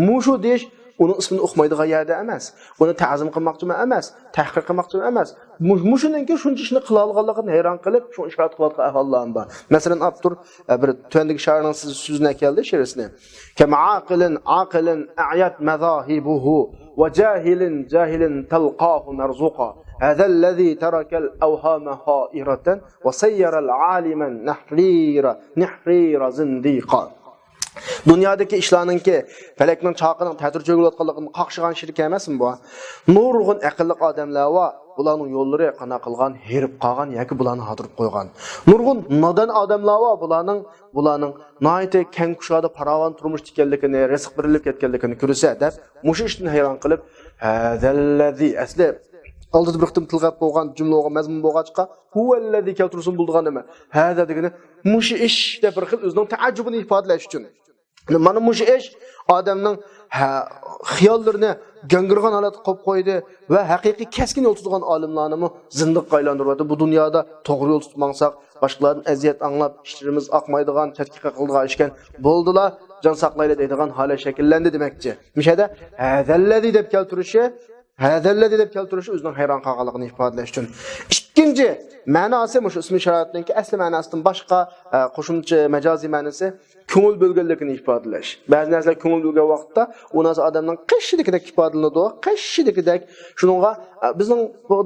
«مۇشۇ» دېيىش ئۇنىڭ ئىسمىنى ئۇقمايدىغان يەردە ئەمەس. ئۇنى تەزىم قىلماقچىمۇ ئەمەس، تەھقىر قىلماقچىمۇ ئەمەس. مۇ-، مۇشۇنىڭكى شۇنچە ئىشنى قىلالىغانلىقىدىن ھەيران قېلىپ، شۇ ئىشارەت قىلىۋاتقان ئەھۋاللارمۇ بار. مەسىلەن، ئاپتور، ئە، بىر تۆۋەندىكى شائىرنىڭ سۆز-، سۆزىنى ئەكەلدى، شېئىرىسىنى. كم عاقل عاقل أعيت مذاهبه، وجاهل جاهل تلقاه مرزوقا. هذا الذي ترك الأوهام حائرة وصير العالم نحرير، نحرير زنديقا. دۇنيادىكى ئىشلارنىڭكى پەلەكنىڭ چاقىنىڭ تەتۈر چۆكۈۋاتقانلىقىنى قاقشىغان شېئىر ئەمەسمۇ بۇ؟ نۇرغۇن ئەقىللىق ئادەملەر بار، بۇلارنىڭ يوللىرى قانداق قىلغان، ھېرىپ قالغان ياكى بۇلارنى ھاردۇرۇپ قويغان. نۇرغۇن نادان ئادەملەر بار، بۇلارنىڭ، بۇلارنىڭ ناھايىتى كەڭ كۇشادە پاراۋان تۇرمۇشتا ئىكەنلىكىنى، رىزىق بېرىلىپ كەتكەنلىكىنى كۆرسە دەپ، مۇشۇ ئىشتىن ھەيران قېلىپ، ھەزەللەزى، ئەسلى ئالدىدا بىر قېتىم تىلغا بولغان جۈملە بولغان، مەزمۇن بولغاچقا، ھۇۋەللەزى كەلتۈرسىمۇ بولىدىغان نېمە؟ ھەزا دېگىنى مۇشۇ ئىش دەپ بىر خىل ئۆزىنىڭ تەئەججۈبىنى ئىپادىلەش ئۈچۈن. مانا مۇشۇ ئىش ئادەمنىڭ، ھە، خىياللىرىنى گاڭگىرىغان ھالەتتە قويۇپ قويدى ۋە ھەقىقىي كەسكىن يول تۇتىدىغان ئالىملارنىمۇ زىندىققا ئايلاندۇرۇۋەتتى. بۇ دۇنيادا توغرا يول تۇتۇپ ماڭساق، باشقىلاردىن ئەزىيەت ئاڭلاپ، ئىشلىرىمىز ئاقمايدىغان، تەتقىقات قىلىدىغان ئىشكەن، بولدىلا، جان ساقلايلى دەيدىغان ھالەت شەكىللەندى دېمەكچى. مۇشۇ يەردە ھەزەللەزى دەپ كەلتۈرۈشى، ھەزەللەزى دەپ كەلتۈرۈشى ئۆزىنىڭ ھەيران قالغانلىقىنى ئىپادىلەش ئۈچۈن. ئىككىنچى مەناسى، مۇشۇ ئىسمى ئىشارەتنىڭكى ئەسلى مەناسىدىن باشقا، ئە، قوشۇمچە مەجازىي مەنىسى كۆڭۈل بۆلگەنلىكىنى ئىپادىلەش. بەزى نەرسىلەر كۆڭۈل بۆلگەن ۋاقىتتا ئۇ نەرسە ئادەمنىڭ قېشىدىكىدەك ئىپادىلىنىدۇ، قېشىدىكىدەك. شۇنىڭغا، ئە، بىزنىڭ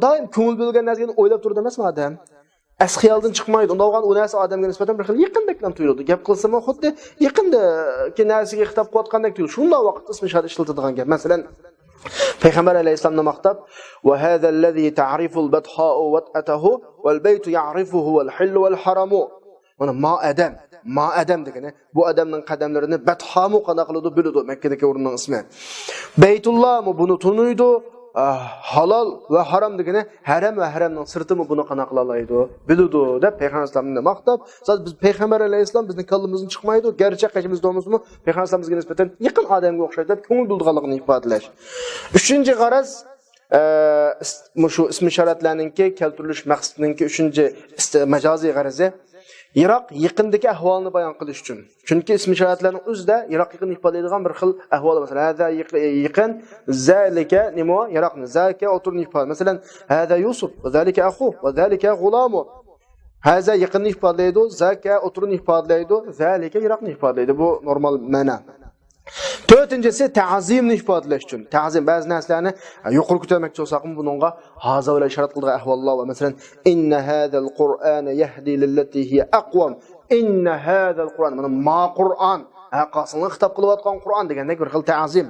دائىم كۆڭۈل بۆلگەن نەرسىنى ئويلاپ تۇرىدۇ ئەمەسمۇ ئادەم؟ ئەس خىيالدىن چىقمايدۇ. ئۇنداق بولغان ئۇ نەرسە ئادەمگە نىسبەتەن بىر خىل يېقىندەكلا تۇيۇلىدۇ. گەپ قىلسىمۇ خۇددى يېقىندىكى نەرسىگە خىتاب قىلىۋاتقاندەك تۇيۇلىدۇ. شۇنداق ۋاقىتتا ئىسمى ئىشارەت ئىشلىتىدىغان گەپ. مەسىلەن، پەيغەمبەر ئەلەيھىسسالامنى ماختاپ، وهذا الذي تعرف البطحاء وطأته والبيت يعرفه والحل والحرم. مانا ما ئادەم، ما ئادەم دېگىنى، بۇ ئادەمنىڭ قەدەملىرىنى بەتھامۇ قانداق قىلىدۇ، بىلىدۇ، مەككىدىكى ئورۇننىڭ ئىسمى. بەيتۇللامۇ بۇنى تونۇيدۇ، ئا، ھالال ۋە ھارام دېگىنى، ھەرەم ۋە ھەرەمنىڭ سىرتىمۇ بۇنى قانداق قىلالايدۇ، بىلىدۇ، دەپ پەيغەمبەر ئەلەيھىسسالامنى ماختاپ، زادى بىز پەيغەمبەر ئەلەيھىسسالام بىزنىڭ كاللىمىزدىن چىقمايدۇ، گەرچە قېشىمىزدا بولمىسىمۇ، پەيغەمبەر ئەلەيھىسسالام بىزگە نىسبەتەن يېقىن ئادەمگە ئوخشايدۇ دەپ كۆڭۈل بۆلىدىغانلىقىنى ئىپادىلەش. ئۈچىنچى غەرەز، ئە، ئىس-، مۇشۇ ئىسمى ئىشارەتلەرنىڭكى كەلتۈرۈلۈش مەقسىتىنىڭكى ئۈچىنچى ئىست-، مەجازىي غەرىزى يىراق، يېقىندىكى ئەھۋالنى بايان قىلىش ئۈچۈن. چۈنكى ئىسمى ئىشارەتلەرنىڭ ئۆزىدە يىراق، يېقىننى ئىپادىلەيدىغان بىر خىل ئەھۋال. مەسىلەن، ھەزا يېق-، يېقىن، زەلىكە نېمە؟ يىراقنى. زاكە ئوتتۇرىنى ئىپادىلەيدۇ. مەسىلەن، ھەزا يۇسۇپ، ۋە زەلىكە ئەخۇ، ۋە زەلىكە غۇلامۇ. ھەزا يېقىننى ئىپادىلەيدۇ، زاكە ئوتتۇرىنى ئىپادىلەيدۇ، زەلىكە يىراقنى ئىپادىلەيدۇ. بۇ نورمال مەنە. تۆتىنچىسى تەزىمنى ئىپادىلەش ئۈچۈن. تەزىم، بەزى نەرسىلەرنى، ھە، يۇقىرى كۆتەرمەكچى بولساقمۇ، بۇنىڭغا ھازا بىلەن ئىشارەت قىلىدىغان ئەھۋاللار بار. مەسىلەن، إن هذا القرآن يهدي للتي هي أقوم. إن هذا القرآن، مانا ما قۇرئان، ھە، قاسىڭلار خىتاب قىلىۋاتقان قۇرئان دېگەندەك بىر خىل تەزىم.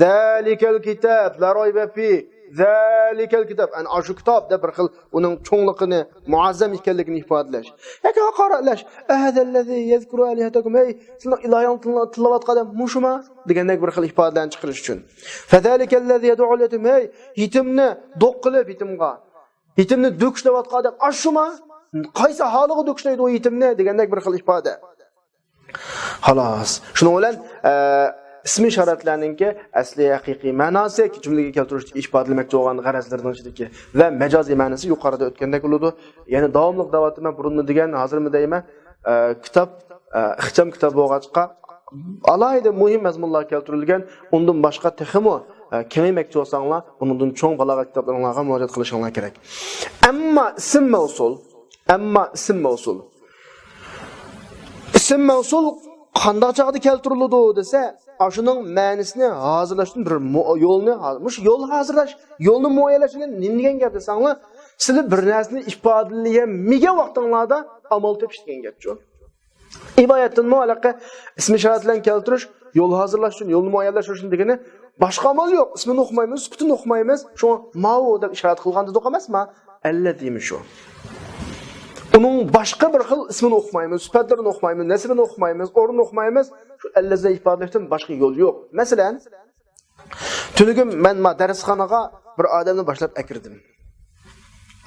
ذلك الكتاب لا ريب فيه. ذلك الكتاب، ئەنە ئاشۇ كىتاب دەپ بىر خىل ئۇنىڭ چوڭلۇقىنى، مۇئەززەم ئىكەنلىكىنى ئىپادىلەش. ياكى ھاقارەتلەش. أهذا الذي يذكر آلهتكم، ھەي، سىلەرنىڭ ئىلاھىڭلارنى تىللاۋاتقان ئادەم مۇشۇما؟ دېگەندەك بىر خىل ئىپادىلەرنى چىقىرىش ئۈچۈن. فذلك الذي يدع اليتيم، ھەي، يېتىمنى دوق قىلىپ يېتىمغا، يېتىمنى دۆكۈشلەۋاتقان ئادەم ئاشۇما؟ قايسى ھالىغا دۆكۈشلەيدۇ ئۇ يېتىمنى؟ دېگەندەك بىر خىل ئىپادە. خالاس. شۇنىڭ بىلەن، ئە، ئىسمى ئىشارەتلەرنىڭكى ئەسلى ھەقىقىي مەناسى، جۈملىگە كەلتۈرۈشتىكى ئىپادىلىمەكچى بولغان غەرەزلىرىنىڭ ئىچىدىكى ۋە مەجازىي مەنىسى يۇقىرىدا ئۆتكەندەك بولىدۇ. يەنى داۋاملىق دەۋاتىمەن، بۇرۇنمۇ دېگەن، ھازىرمۇ دەيمەن، ئە، كىتاب، ئە، ئىخچام كىتاب بولغاچقا، ئالاھىدە مۇھىم مەزمۇنلار كەلتۈرۈلگەن، ئۇندىن باشقا تېخىمۇ، ئە، كېڭەيمەكچى بولساڭلار، بۇنىڭدىن چوڭ بالاغەت كىتابلىرىڭلارغا مۇراجىئەت قىلىشىڭلار كېرەك. ئەمما ئىسىم مەۋسۇل، ئەمما ئىسىم مەۋسۇل. ئىسىم مەۋسۇل قانداق چاغدا كەلتۈرۈلىدۇ دېسە، ئاشۇنىڭ مەنىسىنى ھازىرلاشتىن بىر مۇ-، يولنى ھا-، مۇشۇ يول ھازىرلاش، يولنى مۇئەييەنلەش دېگەن نېمە دېگەن گەپ دېسەڭلار، سىلەر بىر نەرسىنى ئىپادىلىيەلمىگەن ۋاقتىڭلاردا ئامال تېپىش دېگەن گەپچۇ. ئىبارەتتىنمۇ ھېلىقى ئىسمى ئىشارەت بىلەن كەلتۈرۈش، يول ھازىرلاش ئۈچۈن، يولنى مۇئەييەنلەش ئۈچۈن دېگىنى، باشقا ئامال يوق. ئىسمىنى ئۇقمايمىز، سۈپىتىنى ئۇقمايمىز، شۇڭا ماۋۇ دەپ ئىشارەت قىلغان دېدۇق ئەمەسما؟ ئەللەزىمۇ شۇ. ئۇنىڭ باشقا بىر خىل ئىسمىنى ئۇقمايمىز، سۈپەتلىرىنى ئۇقمايمىز، نەسىبىنى ئۇقمايمىز، ئورنىنى ئۇقمايمىز. شۇ ئەللەزىنى ئىپادىلەشتىن باشقا يول يوق. مەسىلەن، تۈنۈگۈن مەن ما دەرسخانىغا بىر ئادەمنى باشلاپ ئەكىردىم.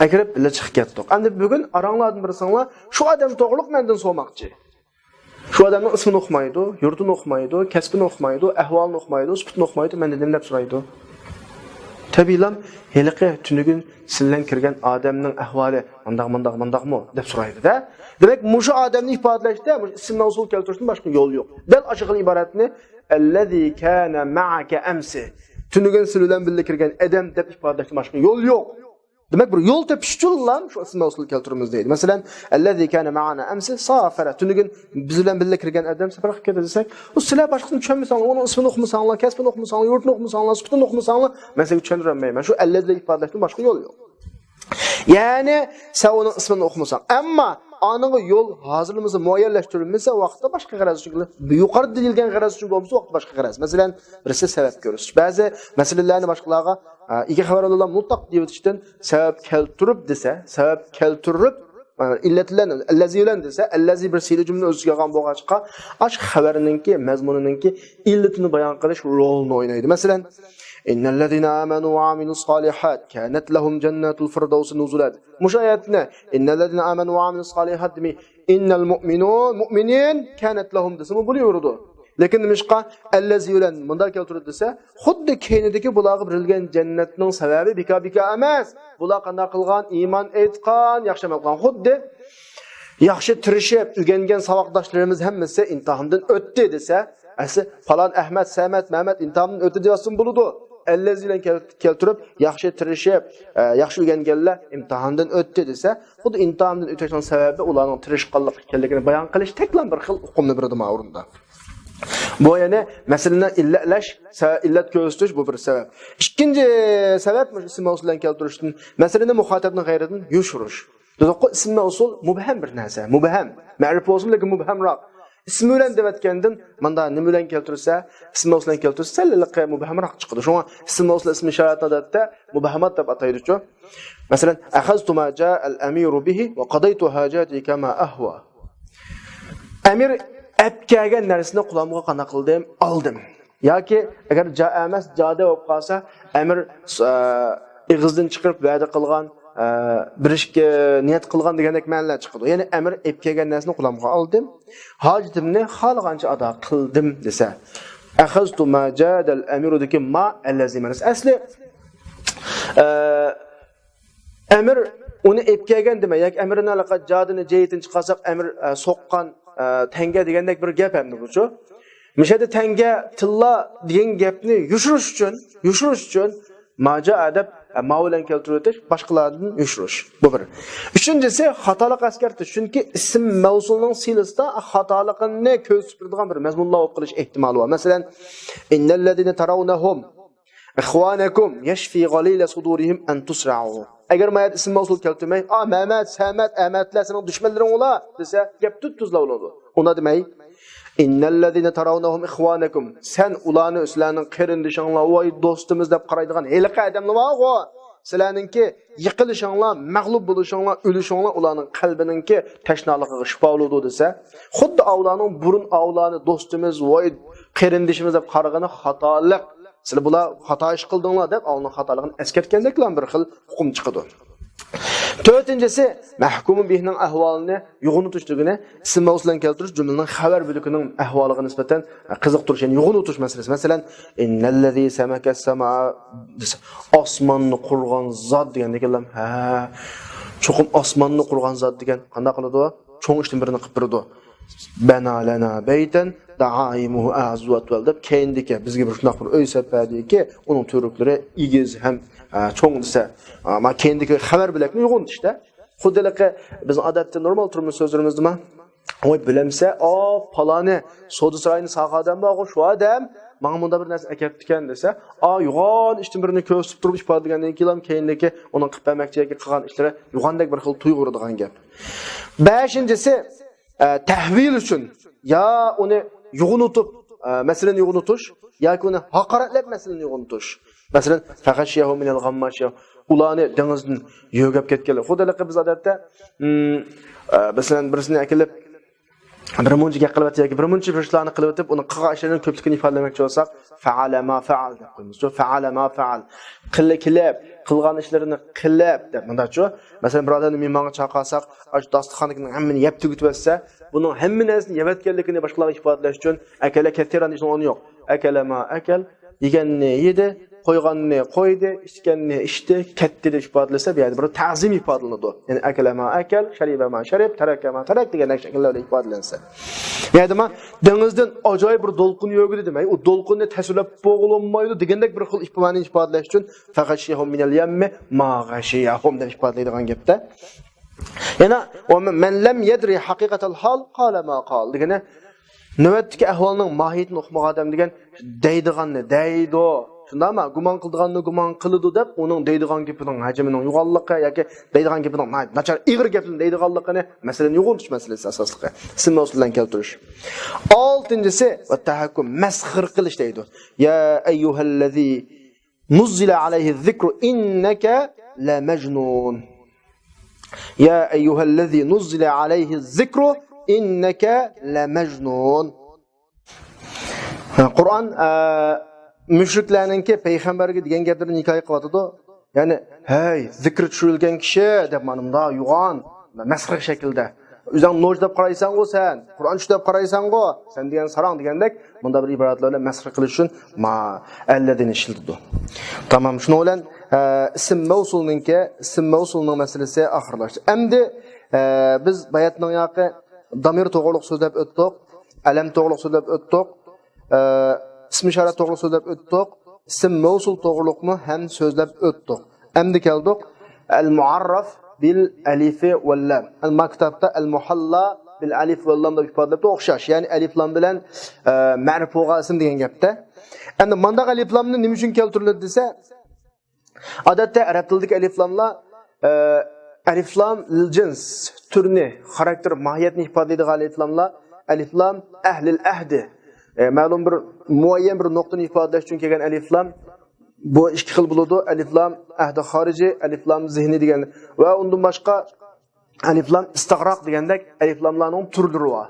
ئەكىرىپ بىللە چىقىپ كەتتۇق. ئەمدى بۈگۈن ئاراڭلاردىن بىرسىڭلار شۇ ئادەم توغرۇلۇق مەندىن سورىماقچى. شۇ ئادەمنىڭ ئىسمىنى ئۇقمايدۇ، يۇرتىنى ئۇقمايدۇ، كەسپىنى ئۇقمايدۇ، ئەھۋالىنى ئۇقمايدۇ، سۈپىتىنى ئۇقمايدۇ، مەندىن نېمە دەپ سورايدۇ؟ تەبىئىيلا، ھېلىقى تۈنۈگۈن سىلەن كىرگەن ئادەمنىڭ ئەھۋالى مانداق، مانداق، مانداقمۇ؟ دەپ سورايدۇ-دە. دېمەك، مۇشۇ ئادەمنى ئىپادىلەشتە مۇشۇ ئىسىم مەۋسۇل كەلتۈرۈشتىن باشقا يول يوق. دەل ئاشۇ خىل ئىبارەتنى ئەللەزى كانە مەئەكە ئەمسى. تۈنۈگۈن سىلەر بىلەن بىللە كىرگەن ئادەم دەپ ئىپادىلەشتىن باشقا يول يوق. دېمەك، بىر يول تېپىش ئۈچۈنلا شۇ ئىسىم مەۋسۇل كەلتۈرىمىز دەيدۇ. مەسىلەن، ئەللەزى كانە مەئەنا ئەمسى سافەرە. تۈنۈگۈن بىز بىلەن بىللە كىرگەن ئادەم سەپەر قىلىپ كەتتى دېسەك، ئۇ سىلەر باشقىسىنى چۈشەنمىسەڭلار، ئۇنىڭ ئىسمىنى ئۇقمىساڭلار، كەسپىنى ئۇقمىساڭلار، يۇرتىنى ئۇقمىساڭلار، سۈپىتىنى ئۇقمىساڭلار، مەن سىلەرگە چۈشەندۈرەلمەيمەن. شۇ ئەللەزى ئىپادىلەشتىن باشقا يول يوق. يەنى سەن ئۇنىڭ ئىسمىنى ئۇقمىساڭ. ئەمما ئانىڭغا يول ھازىرلىمىسا، مۇئەييەنلەشتۈرۈلمىسە، ۋاقىتتا باشقا غەرەز ئۈچۈن، يۇقىرىدا دېيىلگەن غەرەز ئۈچۈن بولمىسا، ۋاقىتتا باشقا غەرەز. مەسىلەن، بىرسى سەۋەب كۆرسىتىش. بەزى مەسىلىلەرنى باشقىلارغا، ئە، ئىگە خەۋەرلەرلا مۇتلەق دېيىۋېتىشتىن سەۋەب كەلتۈرۈپ دېسە، سەۋەب كەلتۈرۈپ، مانا، ئىللەت بىلەن، ئەللەزى بىلەن دېسە، ئەللەزى بىر سىلە جۈملىنى ئۆز ئىچىگە ئالغان بولغاچقا، ئاشۇ خەۋەرنىڭكى، مەزمۇنىنىڭكى ئىللىتىنى بايان قىلىش رولىنى ئوينايدۇ. مەسىلەن، إن الذين آمنوا وعملوا الصالحات كانت لهم جنات الفردوس نزلا. مۇشۇ ئايەتنى إن الذين آمنوا وعملوا الصالحات دېمەي، إن المؤمنون مؤمنين كانت لهم دېسىمۇ بولۇۋېرىدۇ. لېكىن نېمىشقا ئەللەزى بىلەن مۇنداق كەلتۈردى دېسە، خۇددى كەينىدىكى بۇلارغا بېرىلگەن جەننەتنىڭ سەۋەبى بىكار بىكار ئەمەس. بۇلار قانداق قىلغان؟ ئىمان ئېيتقان، ياخشى ئەمەل قىلغان. خۇددى ياخشى تىرىشىپ ئۆگەنگەن ساۋاقداشلىرىمىز ھەممىسى ئىمتىھاندىن ئۆتتى دېسە، ئەسلى پالان ئەھمەد، سەمەت، مەمەت ئىمتىھاندىن ئۆتتى دېۋەتسىمۇ بولىدۇ. ئەللەزى بىلەن كەل-، كەلتۈرۈپ، ياخشى تىرىشىپ، ئە، ياخشى ئۆگەنگەنلەر ئىمتىھاندىن ئۆتتى دېسە، خۇددى ئىمتىھاندىن ئۆتۈشنىڭ سەۋەبى ئۇلارنىڭ تىرىشقانلىق ئىكەنلىكىنى بايان قىلىش تەكلا بىر خىل ئۇقۇمنى بېرىدۇ ما ئورۇندا. بۇ يەنى مەسىلىنى ئىللەتلەش، سە-، ئىللەت كۆرسىتىش، بۇ بىر سەۋەب. ئىككىنچى سەۋەب مۇشۇ ئىسىم مەۋسۇل بىلەن كەلتۈرۈشتىن مەسىلىنى مۇخاتەپنىڭ غەيرىدىن يوشۇرۇش. دېدۇققۇ، ئىسىم مەۋسۇل مۇبھەم بىر نەرسە، مۇبھەم. مەرىپ بولسىمۇ، لېكىن مۇبھەمراق. ئىسمى بىلەن دەۋەتكەندىن ماندا نېمە بىلەن كەلتۈرسە، ئىسم مەۋسۇل بىلەن كەلتۈرسە سەل مۇبھەمراق چىقىدۇ. شۇڭا ئىسم مەۋسۇل ئىسم ئىشارەتنى ئادەتتە مۇبھەمات دەپ ئاتايدۇچۇ. مەسىلەن، أخذت ما جاء الأمير به وقضيت حاجاتي كما أهوى. ئەمىر ئەپ كەلگەن نەرسىنى قولۇمغا قانداق قىلدىم؟ ئالدىم. ياكى ئەگەر جا ئەمەس، جادە بولۇپ قالسا، ئەمىر، ئە، ئېغىزدىن چىقىرىپ ۋەدە قىلغان، ئە، بىر ئىشكە نىيەت قىلغان دېگەندەك مەنىلەر چىقىدۇ. يەنى ئەمىر ئەپ كەلگەن نەرسىنى قولۇمغا ئالدىم، ھاجىتىمنى خالىغانچە ئادا قىلدىم دېسە. أخذت ما جاد الأمير دىكى ما ئەللەزى مەنىسى. ئەسلى، ئە، ئەمىر ئۇنى ئېپ كەلگەن دېمەي، ياكى ئەمىرنى ئەلەقە جادىنى جەيتىنى چىقارساق، ئەمىر، ئە، سوققان، ئە، تەڭگە دېگەندەك بىر گەپ ئەمدى بۇچۇ. مۇشەدە تەڭگە تىللا دېگەن گەپنى يوشۇرۇش ئۈچۈن، يوشۇرۇش ئۈچۈن ما جاء دەپ، ئە، ما بىلەن كەلتۈرۈۋېتىش، باشقىلاردىن يوشۇرۇش. بۇ بىر. ئۈچىنچىسى، خاتالىق ئەسكەرتىش. چۈنكى ئىسىم مەۋسۇلنىڭ سىلىسىدا خاتالىقىنى كۆرسىتىپ بېرىدىغان بىر مەزمۇنلار بولۇپ قېلىش ئېھتىمالى بار. مەسىلەن، إن الذين ترونهم إخوانكم يشفي غليل صدورهم أن تسرعوا. ئەگەر ما يەردە ئىسىم مەۋسۇل كەلتۈرمەي، ئا، مەمەت، سەمەت، ئەمەتلەر سېنىڭ دۈشمەنلىرىڭ ئۇلار دېسە، گەپ تۈپتۈزلا بولىدۇ. ئۇنى دېمەي، إن الذين ترونهم إخوانكم. سەن ئۇلارنى سىلەرنىڭ قېرىندىشىڭلار، ۋاي دوستىمىز دەپ قارايدىغان ھېلىقى ئادەملەر بارغۇ. سىلەرنىڭكى يىقىلىشىڭلار، مەغلۇپ بولۇشۇڭلار، ئۆلۈشۈڭلار ئۇلارنىڭ قەلبىنىڭكى تەشنالىقىغا شىپا بولىدۇ دېسە، خۇددى ئاۋۇلارنىڭ بۇرۇن ئاۋۇلارنى دوستىمىز، ۋاي قېرىندىشىمىز دەپ قارىغىنى خاتالىق. سىلەر بۇلار خاتا ئىش قىلدىڭلار دەپ ئاۋۇلنىڭ خاتالىقىنى ئەسكەرتكەندەكلا بىر خىل ئۇقۇم چىقىدۇ. تۆتىنچىسى، مەھكۇمۇن بىھنىڭ ئەھۋالىنى يوغىنىتىش دېگىنى ئىسىم مەۋسۇل بىلەن كەلتۈرۈش جۈملىنىڭ خەۋەر بۆلىكىنىڭ ئەھۋالىغا نىسبەتەن قىزىقتۇرۇش، يەنى يوغىنىتىش مەسىلىسى. مەسىلەن، إن الذي سمك السماء دېسە، ئاسماننى قۇرغان زات دېگەندەك، ھە، چوقۇم ئاسماننى قۇرغان زات دېگەن قانداق قىلىدۇ؟ چوڭ ئىشتىن بىرىنى قىلىپ بېرىدۇ. بنى لنا بيتا دعائمه أعز وأطول دەپ كەينىدىكى بىزگە بىر شۇنداق بىر ئۆي سەپ بەردىكى، ئۇنىڭ تۈۋرۈكلىرى ئېگىز ھەم، ئە، چوڭ دېسە، ئە، ما كەينىدىكى خەۋەر بۆلەكنى يوغىنىتىشتا. خۇددى ھېلىقى بىزنىڭ ئادەتتە نورمال تۇرمۇش سۆزلىرىمىزدىما، ۋاي بىلەمسە، ئا، پالانى سودا سارايىنى سالغان ئادەم بارغۇ، شۇ ئادەم ماڭا مۇنداق بىر نەرسە ئەكەپتىكەن دېسە، ئا، يوغان ئىشتىن بىرنى كۆرسىتىپ تۇرۇپ ئىپادىلىگەندىن كېيىن كەينىدىكى ئۇنىڭ قىلىپ بەرمەكچى ياكى قىلغان ئىشلىرى يوغاندەك بىر خىل تۇيغۇ ئۇرىدىغان گەپ. بەشىنچىسى، ئە، تەھۋىل ئۈچۈن يا ئۇنى يوغىنىتىپ، ئە، مەسىلىنى يوغىنىتىش ياكى ئۇنى ھاقارەتلەپ مەسىلىنى يوغىنىتىش. مەسىلەن، فغشيهم من الغم ما غشيهم. ئۇلارنى دېڭىزدىن يۆگەپ كەتكەنلەر. خۇددى ھېلىقى بىز ئادەتتە، ئىم، ئە، مەسىلەن، بىرسىنى ئەكېلىپ، بىر مۇنچە گەپ قىلىۋەتتى ياكى بىر مۇنچە بىر ئىشلارنى قىلىۋېتىپ، ئۇنىڭ قىلغان ئىشلىرىنىڭ كۆپلۈكىنى ئىپادىلىمەكچى بولساق، فعل ما فعل دەپ قويىمىز. شۇ فعل ما فعل. قىلى كېلىپ، قىلغان ئىشلىرىنى قىلىپ دەپ مۇنداقچۇ. مەسىلەن، بىر ئادەمنى مېھمانغا چاقىرساق، ئاشۇ داستىخاندىكىنىڭ ھەممىنى يەپ تۈگىتىۋەتسە، بۇنىڭ ھەممە نەرسىنى يەۋەتكەنلىكىنى باشقىلارغا ئىپادىلەش ئۈچۈن، ئەكەلە كەسىران دېيىشنىڭ ئورنى يوق. ئەكەلە ما ئەكەل، يېگەننى يېدى، قويغاننى قويدى، ئىچكەننى ئىچتى، كەتتى دەپ ئىپادىلىسە، بۇ يەردە بىر تەزىم ئىپادىلىنىدۇ. يەنى ئەكەلە ما ئەكەل، شەرىبە ما شەرىب، تەرەكە ما تەرەك دېگەندەك شەكىللەردە ئىپادىلەنسە. بۇ يەردە ما دېڭىزدىن ئاجايىپ بىر دولقۇن يۆگىدى دېمەي، ئۇ دولقۇننى تەسۋىرلەپ بولمايدۇ دېگەندەك بىر خىل ئىپادىنى ئىپادىلەش ئۈچۈن، فغشيهم من اليم ما غشيهم دەپ ئىپادىلەيدىغان گەپتە. يەنە، ومن لم يدر حقيقة الحال قال ما قال دېگىنى، نۆۋەتتىكى ئەھۋالنىڭ ماھىيىتىنى ئۇقمىغان ئادەم دېگەن دەيدىغاننى دەيدۇ. شۇنداقمۇ؟ گۇمان قىلىدىغاننى گۇمان قىلىدۇ دەپ، ئۇنىڭ دەيدىغان گېپىنىڭ ھەجمىنىڭ يوغانلىقى ياكى دەيدىغان گېپىنىڭ ناھايىتى ناچار، ئېغىر گەپنى دەيدىغانلىقىنى، مەسىلىنى يوغىنىتىش مەسىلىسى ئاساسلىقى. ئىسىم مەۋسۇل بىلەن كەلتۈرۈش. ئالتىنچىسى، ۋە تەھەككۇم، مەسخىرە قىلىش دەيدۇ. يا ئەييۇھەللەزى نۇززىلە ئەلەيھىز زىكرۇ ئىننەكە لەمەجنۇن. يا ئەييۇھەللەزى نۇززىلە ئەلەيھىز زىكرۇ ئىننەكە لەمەجنۇن. قۇرئان، ئە، مۇشرىكلارنىڭكى پەيغەمبەرگە دېگەن گەپلىرىنى ھېكايە قىلىۋاتىدۇ. يەنى، ھەي، زىكىر چۈشۈرۈلگەن كىشى دەپ، مانا مۇنداق يوغان، مەسخىرە شەكىلدە. ئۆزۈڭ نوچى دەپ قارايسەنغۇ سەن، قۇرئان چۈش دەپ قارايسەنغۇ سەن دېگەن ساراڭ دېگەندەك، مۇنداق بىر ئىبارەتلەر بىلەن مەسخىرە قىلىش ئۈچۈن ما ئەللەزىنى ئىشلىتىدۇ. تامام، شۇنىڭ بىلەن، ئە، ئىسىم مەۋسۇلنىڭكى، ئىسىم مەۋسۇلنىڭ مەسىلىسى ئاخىرلاشتى. ئەمدى، ئە، بىز باياتنىڭ ياقى دامىر توغرۇلۇق سۆزلەپ ئۆتتۇق، ئەلەم توغرۇلۇق سۆزلەپ ئۆتتۇق، ئە، ئىسمى ئىشارەت توغرۇلۇق سۆزلەپ ئۆتتۇق، ئىسىم مەۋسۇل توغرۇلۇقمۇ ھەم سۆزلەپ ئۆتتۇق. ئەمدى كەلدۇق ئەل مۇئەررەف بىل ئەلىفى ۋەل لام. ئەل ما كىتابتا ئەل مۇھەللا بىل ئەلىف ۋەل لام دەپ ئىپادىلەپتۇ، ئوخشاش. يەنى ئەلىف لام بىلەن، ئە، مەرىپ بولغان ئىسىم دېگەن گەپتە. ئەمدى مانداق ئەلىف لامنى نېمە ئۈچۈن كەلتۈرۈلدى دېسە، ئادەتتە ئەرەب تىلىدىكى ئەلىف لاملار، ئە، ئەلىف لام لىل جىنس، تۈرنى، خاراكتېر، ماھىيەتنى ئىپادىلەيدىغان ئەلىف لاملار، ئەلىف لام ئەھلىل ئەھدى. ئە، مەلۇم بىر مۇئەييەن بىر نۇقتىنى ئىپادىلەش ئۈچۈن كەلگەن ئەلىف لام. بۇ ئىككى خىل بولىدۇ. ئەلىف لام ئەھدى خارىجى، ئەلىف لام زېھنىي دېگەن. ۋە ئۇندىن باشقا ئەلىف لام ئىستىغراق دېگەندەك ئەلىف لاملارنىڭ تۈرلىرى بار.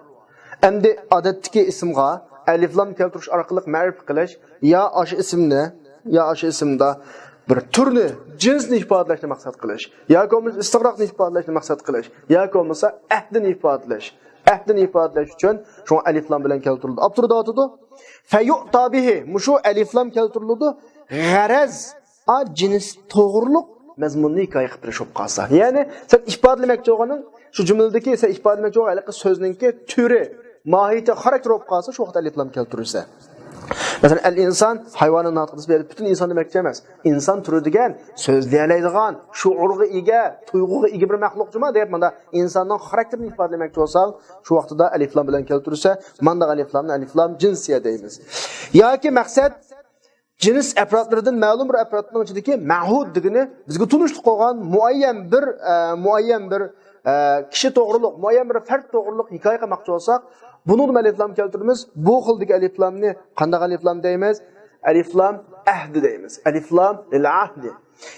ئەمدى ئادەتتىكى ئىسىمغا ئەلىف لام كەلتۈرۈش ئارقىلىق مەرىپە قىلىش، يا ئاشۇ ئىسىمنى، يا ئاشۇ ئىسىمدا بىر تۈرنى، جىنسنى ئىپادىلەشنى مەقسەت قىلىش، ياكى بولمىسا ئىستىغراقنى ئىپادىلەشنى مەقسەت قىلىش، ياكى بولمىسا ئەھدىنى ئىپادىلەش. ئەھدىنى ئىپادىلەش ئۈچۈن شۇڭا ئەلىف لام بىلەن كەلتۈرۈلدى. ئاپتور دەۋاتىدۇ، فەيۇئتا بىھى، مۇشۇ ئەلىف لام كەلتۈرۈلىدۇ. غەرەز، ئا، جىنس توغرۇلۇق مەزمۇننى ھېكايە قىلىپ بېرىش بولۇپ قالسا. يەنى سەن ئىپادىلىمەكچى بولغىنىڭ، شۇ جۈملىدىكى سەن ئىپادىلىمەكچى بولغان ھېلىقى سۆزنىڭكى تۈرى، ماھىيىتى، خاراكتېرى بولۇپ قالسا، شۇ ۋاقىتتا ئەلىف لام كەلتۈرۈلسە. مەسىلەن، ئەل ئىنسان ھايۋانى ناتىق دېسە، بۇ يەردە پۈتۈن ئىنسان دېمەكچى ئەمەس. ئىنسان تۈرى دېگەن سۆزلىيەلەيدىغان، شوئۇرغا ئىگە، تۇيغۇغا ئىگە بىر مەخلۇق جۇما دەپ، مانا ئىنساننىڭ خاراكتېرىنى ئىپادىلىمەكچى بولساڭ، شۇ ۋاقتىدا ئەلىف لام بىلەن كەلتۈرسە، مانداق ئەلىف لامنى ئەلىف لام جىنسىيە دەيمىز. ياكى مەقسەت جىنس ئەپرادلىرىدىن مەلۇم بىر ئەپرادنىڭ ئىچىدىكى مەھۇد دېگىنى بىزگە تونۇشلۇق بولغان مۇئەييەن بىر، ئە، مۇئەييەن بىر، ئە، كىشى توغرۇلۇق، مۇئەييەن بىر پەرد توغرۇلۇق ھېكايە قىلماقچى بولساق، بۇنىڭدىمۇ ئەلىف لام كەلتۈرىمىز. بۇ خىلدىكى ئەلىف لامنى قانداق ئەلىف لام دەيمىز؟ ئەلىف لام ئەھدى دەيمىز. ئەلىف لام لىل ئەھدى.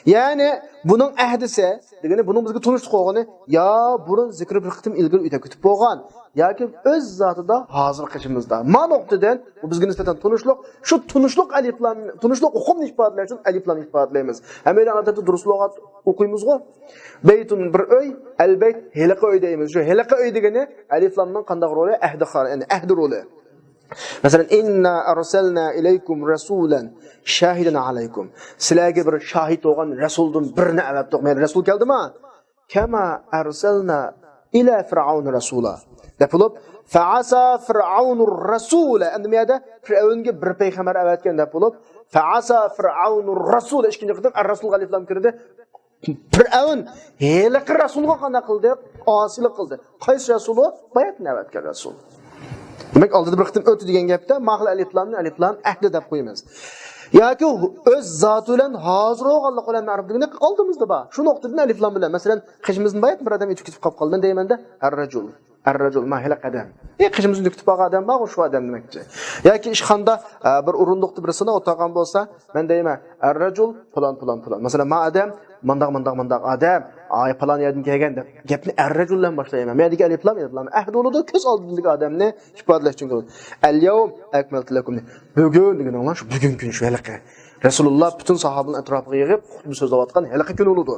يەنى بۇنىڭ ئەھدىسى دېگىنى بۇنىڭ بىزگە تونۇشلۇق بولغىنى يا بۇرۇن زىكرى بىر قېتىم ئىلگىرى ئۆتۈپ كېتىپ بولغان ياكى ئۆز زاتىدا ھازىر قېشىمىزدا. ما نۇقتىدىن بۇ بىزگە نىسبەتەن تونۇشلۇق. شۇ تونۇشلۇق ئەلىف لام، تونۇشلۇق ئۇقۇمنى ئىپادىلەش ئۈچۈن ئەلىف لام ئىپادىلەيمىز. ھەممەيلەن ئادەتتە دۇرۇس لۇغەت ئوقۇيمىزغۇ؟ بەيتۇن بىر ئۆي، ئەل بەيت ھېلىقى ئۆي دەيمىز. شۇ ھېلىقى ئۆي دېگىنى ئەلىف لامنىڭ قانداق رولى؟ ئەھدى خار-، يەنى ئەھدى رولى. مەسىلەن، ئىننا ئەرسەلنا ئىلەيكۇم رەسۇلەن شاھىدەن ئەلەيكۇم. سىلەرگە بىر شاھىت بولغان رەسۇلدىن بىرنى ئەۋەتتۇق. مەن رەسۇل كەلدىما؟ كەما ئەرسەلنا ئىلە فىرئەۋنە رەسۇلا دەپ بولۇپ، فەئاسا فىرئەۋنۇر رەسۇلە. ئەمدى بۇ يەردە فىرئەۋنگە بىر پەيغەمبەر ئەۋەتكەن دەپ بولۇپ، فەئاسا فىرئەۋنۇر رەسۇلە. ئىككىنچى قېتىم ئەر رەسۇلغا ئەلىف لام كىردى. فىرئەۋن ھېلىقى رەسۇلغا قانداق قىلدى؟ ئاسىيلىق قىلدى. قايسى رەسۇلۇ؟ باياتىن ئەۋەتكەن رەسۇل. دېمەك، ئالدىدا بىر قېتىم ئۆتتى دېگەن گەپتە، ما خىل ئەلىف لامنى ئەلىف لام ئەھدى دەپ قويىمىز. ياكى ئۆز زاتى بىلەن ھازىر بولغانلىق بىلەن مەرۇپ دېگىنى ئالدىمىزدا بار. شۇ نۇقتىدىن ئەلىف لام بىلەن، مەسىلەن، قېشىمىزدىن باياتىن بىر ئادەم ئۆتۈپ كېتىپ قاپ قالدى. مەن دەيمەندە، ئەر رەجۇل. ئەر رەجۇل، ما ھېلىقى ئادەم. ئى، قېشىمىزدىن ئۆتۈپ كېتىپ قالغان ئادەم بارغۇ، شۇ ئادەم دېمەكچى. ياكى ئىشخانىدا، ئە، بىر ئورۇندۇقتا بىرسىنى ئولتۇرغان بولسا، مەن دەيمەن، ئەر رەجۇل، پالان، پالان، پالان. مەسىلەن، ما ئادەم، مانداق، مانداق، مانداق ئادەم، ئاي، پالان يەردىن كەلگەن دەپ گەپنى ئەر رەجۇل بىلەن باشلايمەن. مەن دېگەن ئەلىف لام، ئەلىف لام ئەھدى بولىدۇ، كۆز ئالدىدىكى ئادەمنى ئىپادىلەش ئۈچۈن كېلىدۇ. ئەل يەۋم ئەكمەلتۇ لەكۇم. بۈگۈن دېگىنىڭلار شۇ بۈگۈن كۈنى شۇ ھېلىقى. رەسۇلۇللا پۈتۈن ساھابىنىڭ ئەتراپىغا يىغىپ، خۇتبە سۆزلەۋاتقان ھېلىقى كۈن بولىدۇ.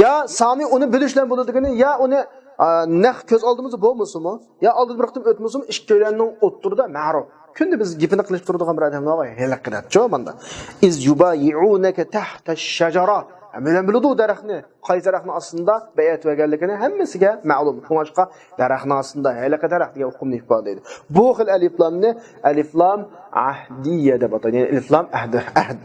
يا سامى ئۇنى بىلىش بىلەن بولىدىغىنى، يا ئۇنى، ئا، نەق كۆز ئالدىمىزدا بولمىسىمۇ، يا ئالدىدا بىر قېتىم ئۆتمىسىمۇ، ئىككىيلەننىڭ ئوتتۇرىدا مەرۇپ. كۈندە بىز گېپىنى قىلىشىپ تۇرىدىغان بىر ئادەم بار، ھېلىقى دەپچۇ ماندا. ئىز يۇبايىئۇنەكە تەھتە شەجەرە. ھەممەيلەن بىلىدۇ دەرەخنى، قايسى دەرەخنىڭ ئاستىدا بەيئەت بەرگەنلىكىنى ھەممىسىگە مەلۇم. شۇڭلاشقا دەرەخنىڭ ئاستىدا ھېلىقى دەرەخ دېگەن ئۇقۇمنى ئىپادىلەيدۇ. بۇ خىل ئەلىف لامنى ئەلىف لام ئەھدىيە دەپ ئاتايدۇ. يەنى ئەلىف لام ئەھدى، ئەھد.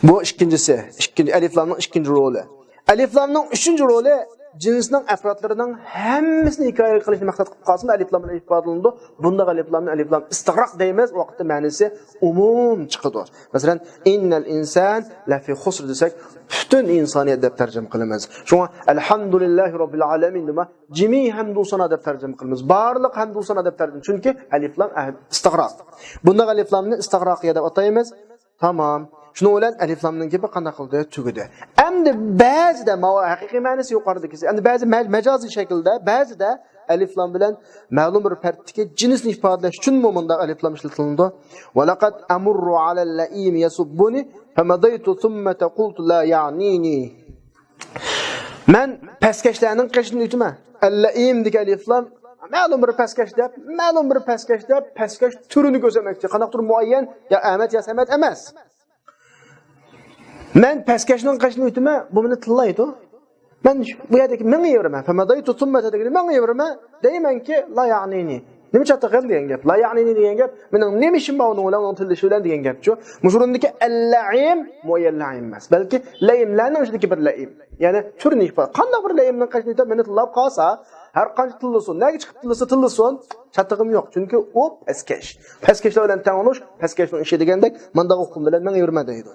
بۇ ئىككىنچىسى، ئىككىنچى، ئەلىف لامنىڭ ئىككىنچى رولى. ئەلىف لامنىڭ ئۈچىنچى رولى جىنسنىڭ ئەپرادلىرىنىڭ ھەممىسىنى ھېكايە قىلىشنى مەقسەت قىلىپ قالسىمۇ، ئەلىف لام بىلەن ئىپادىلىنىدۇ. بۇنداق ئەلىف لامنى ئەلىف لام ئىستىغراق دەيمىز. ۋاقىتتا مەنىسى ئومۇم چىقىدۇ. مەسىلەن، ئىننەل ئىنسان لەفى خۇسر دېسەك، پۈتۈن ئىنسانىيەت دەپ تەرجىمە قىلىمىز. شۇڭا ئەلھەمدۇلىللاھى راببىل ئالەمىن دېمە، جىمىي ھەمدۇسانا دەپ تەرجىمە قىلىمىز. بارلىق ھەمدۇسانا دەپ تەرجىمە. چۈنكى ئەلىف لام ئەھ-، ئىستىغراق. بۇنداق ئەلىف لامنى ئىستىغراقىيە دەپ ئاتايمىز. تامام. شۇنىڭ بىلەن ئەلىف لامنىڭ گېپى قانداق قىلدى؟ تۈگىدى. ئەمدى بەزىدە، ماۋۇ ھەقىقىي مەنىسى يۇقىرىدىكىسى. ئەمدى بەزى مە-، مەجازىي شەكىلدە، بەزىدە ئەلىف لام بىلەن مەلۇم بىر پەردىكى جىنسنى ئىپادىلەش ئۈچۈنمۇ مۇنداق ئەلىف لام ئىشلىتىلىدۇ. ولقد أمر على اللئيم يسبني فمضيت ثم قلت لا يعنيني. مەن پەسكەشلەرنىڭ قېشىدىن ئۆتىمەن. ئەللەئىم دېگەن ئەلىف لام مەلۇم بىر پەسكەش دەپ، مەلۇم بىر پەسكەش دەپ، پەسكەش تۈرىنى كۆرسەتمەكچى. قانداقتۇر مۇئەييەن، يا ئەمەت يا سەمەت ئەمەس. مەن پەسكەشنىڭ قېشىدىن ئۆتىمەن، بۇ مېنى تىللايدۇ. مەن بۇ يەردىكى مېڭىۋېرىمەن. فمضيت ثم دېگىنى مېڭىۋېرىمەن دەيمەنكى، لا يعنيني. نېمە چاتىقىم دېگەن گەپ. لا يعنيني دېگەن گەپ مېنىڭ نېمە ئىشىم بار ئۇنىڭ بىلەن، ئۇنىڭ تىللىشى بىلەن دېگەن گەپچۇ. مۇشۇ ئورۇندىكى ئەللەئىم مۇئەييەن لەئىم ئەمەس، بەلكى لەئىملەرنىڭ ئىچىدىكى بىر لەئىم. يەنى تۈرنى ئىپادە. قانداق بىر لەئىمنىڭ قېشىدا مېنى تىللاپ قالسا، ھەر قانچە تىللىسۇن، نەگە چىقىپ تىللىسا تىللىسۇن، چاتىقىم يوق. چۈنكى ئۇ پەسكەش. پەسكەشلەر بىلەن تەڭ بولۇش، پەسكەشنىڭ ئىشى دېگەندەك، مانداق ھوقۇم بىلەن مېڭىۋېرىمەن دەيدۇ.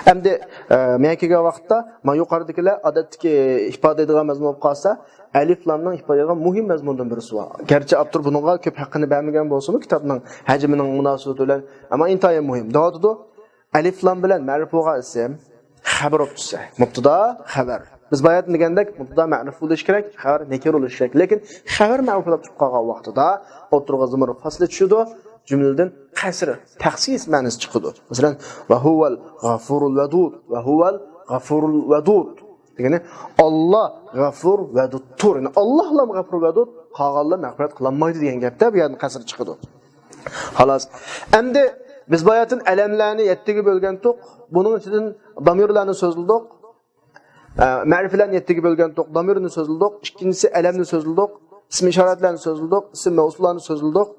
ئەمدى، ئە، مەن كەلگەن ۋاقىتتا، ما يۇقىرىدىكىلەر ئادەتتىكى ئىپادىلەيدىغان مەزمۇن بولۇپ قالسا، ئەلىف لامنىڭ ئىپادىلەيدىغان مۇھىم مەزمۇندىن بىرسى بار. گەرچە ئاپتور بۇنىڭغا كۆپ ھەققىنى بەرمىگەن بولسىمۇ، كىتابنىڭ ھەجمىنىڭ مۇناسىۋىتى بىلەن، ئەمما ئىنتايىن مۇھىم. دەۋاتىدۇ، ئەلىف لام بىلەن مەرىپە بولغان ئىسىم خەۋەر بولۇپ چىقسا، مۇبتىدا، خەۋەر. بىز باياتىن دېگەندەك، مۇبتىدا مەرىپ بولۇشى كېرەك، خەۋەر نەكىر بولۇشى كېرەك. لېكىن خەۋەر مەرىپ بولۇپ چىقىپ قالغان ۋاقتىدا ئوتتۇرىغا زۇمۇر فاصلى چۈشىدۇ. جۈملىدىن قەسر، تەخسىس مەنىسى چىقىدۇ. مەسىلەن، ۋە ھۇۋەل غەفۇرۇل ۋەدۇد، ۋە ھۇۋەل غەفۇرۇل ۋەدۇد دېگىنى، ئاللا غەفۇر ۋەدۇدتۇر. يەنى ئاللاھلا غەفۇر ۋەدۇد، قالغانلار مەغپىرەت قىلالمايدۇ دېگەن گەپتە بۇ يەردىن قەسر چىقىدۇ. خالاس. ئەمدى بىز باياتىن ئەلەملەرنى يەتتىگە بۆلگەنتۇق. بۇنىڭ ئىچىدىن دامىرلارنى سۆزلىدۇق. ئە، مەرىپىلەرنى يەتتىگە بۆلگەنتۇق. دامىرنى سۆزلىدۇق. ئىككىنچىسى ئەلەمنى سۆزلىدۇق. ئىسمى ئىشارەتلەرنى سۆزلىدۇق. ئىسىم مەۋسۇللارنى سۆزلىدۇق.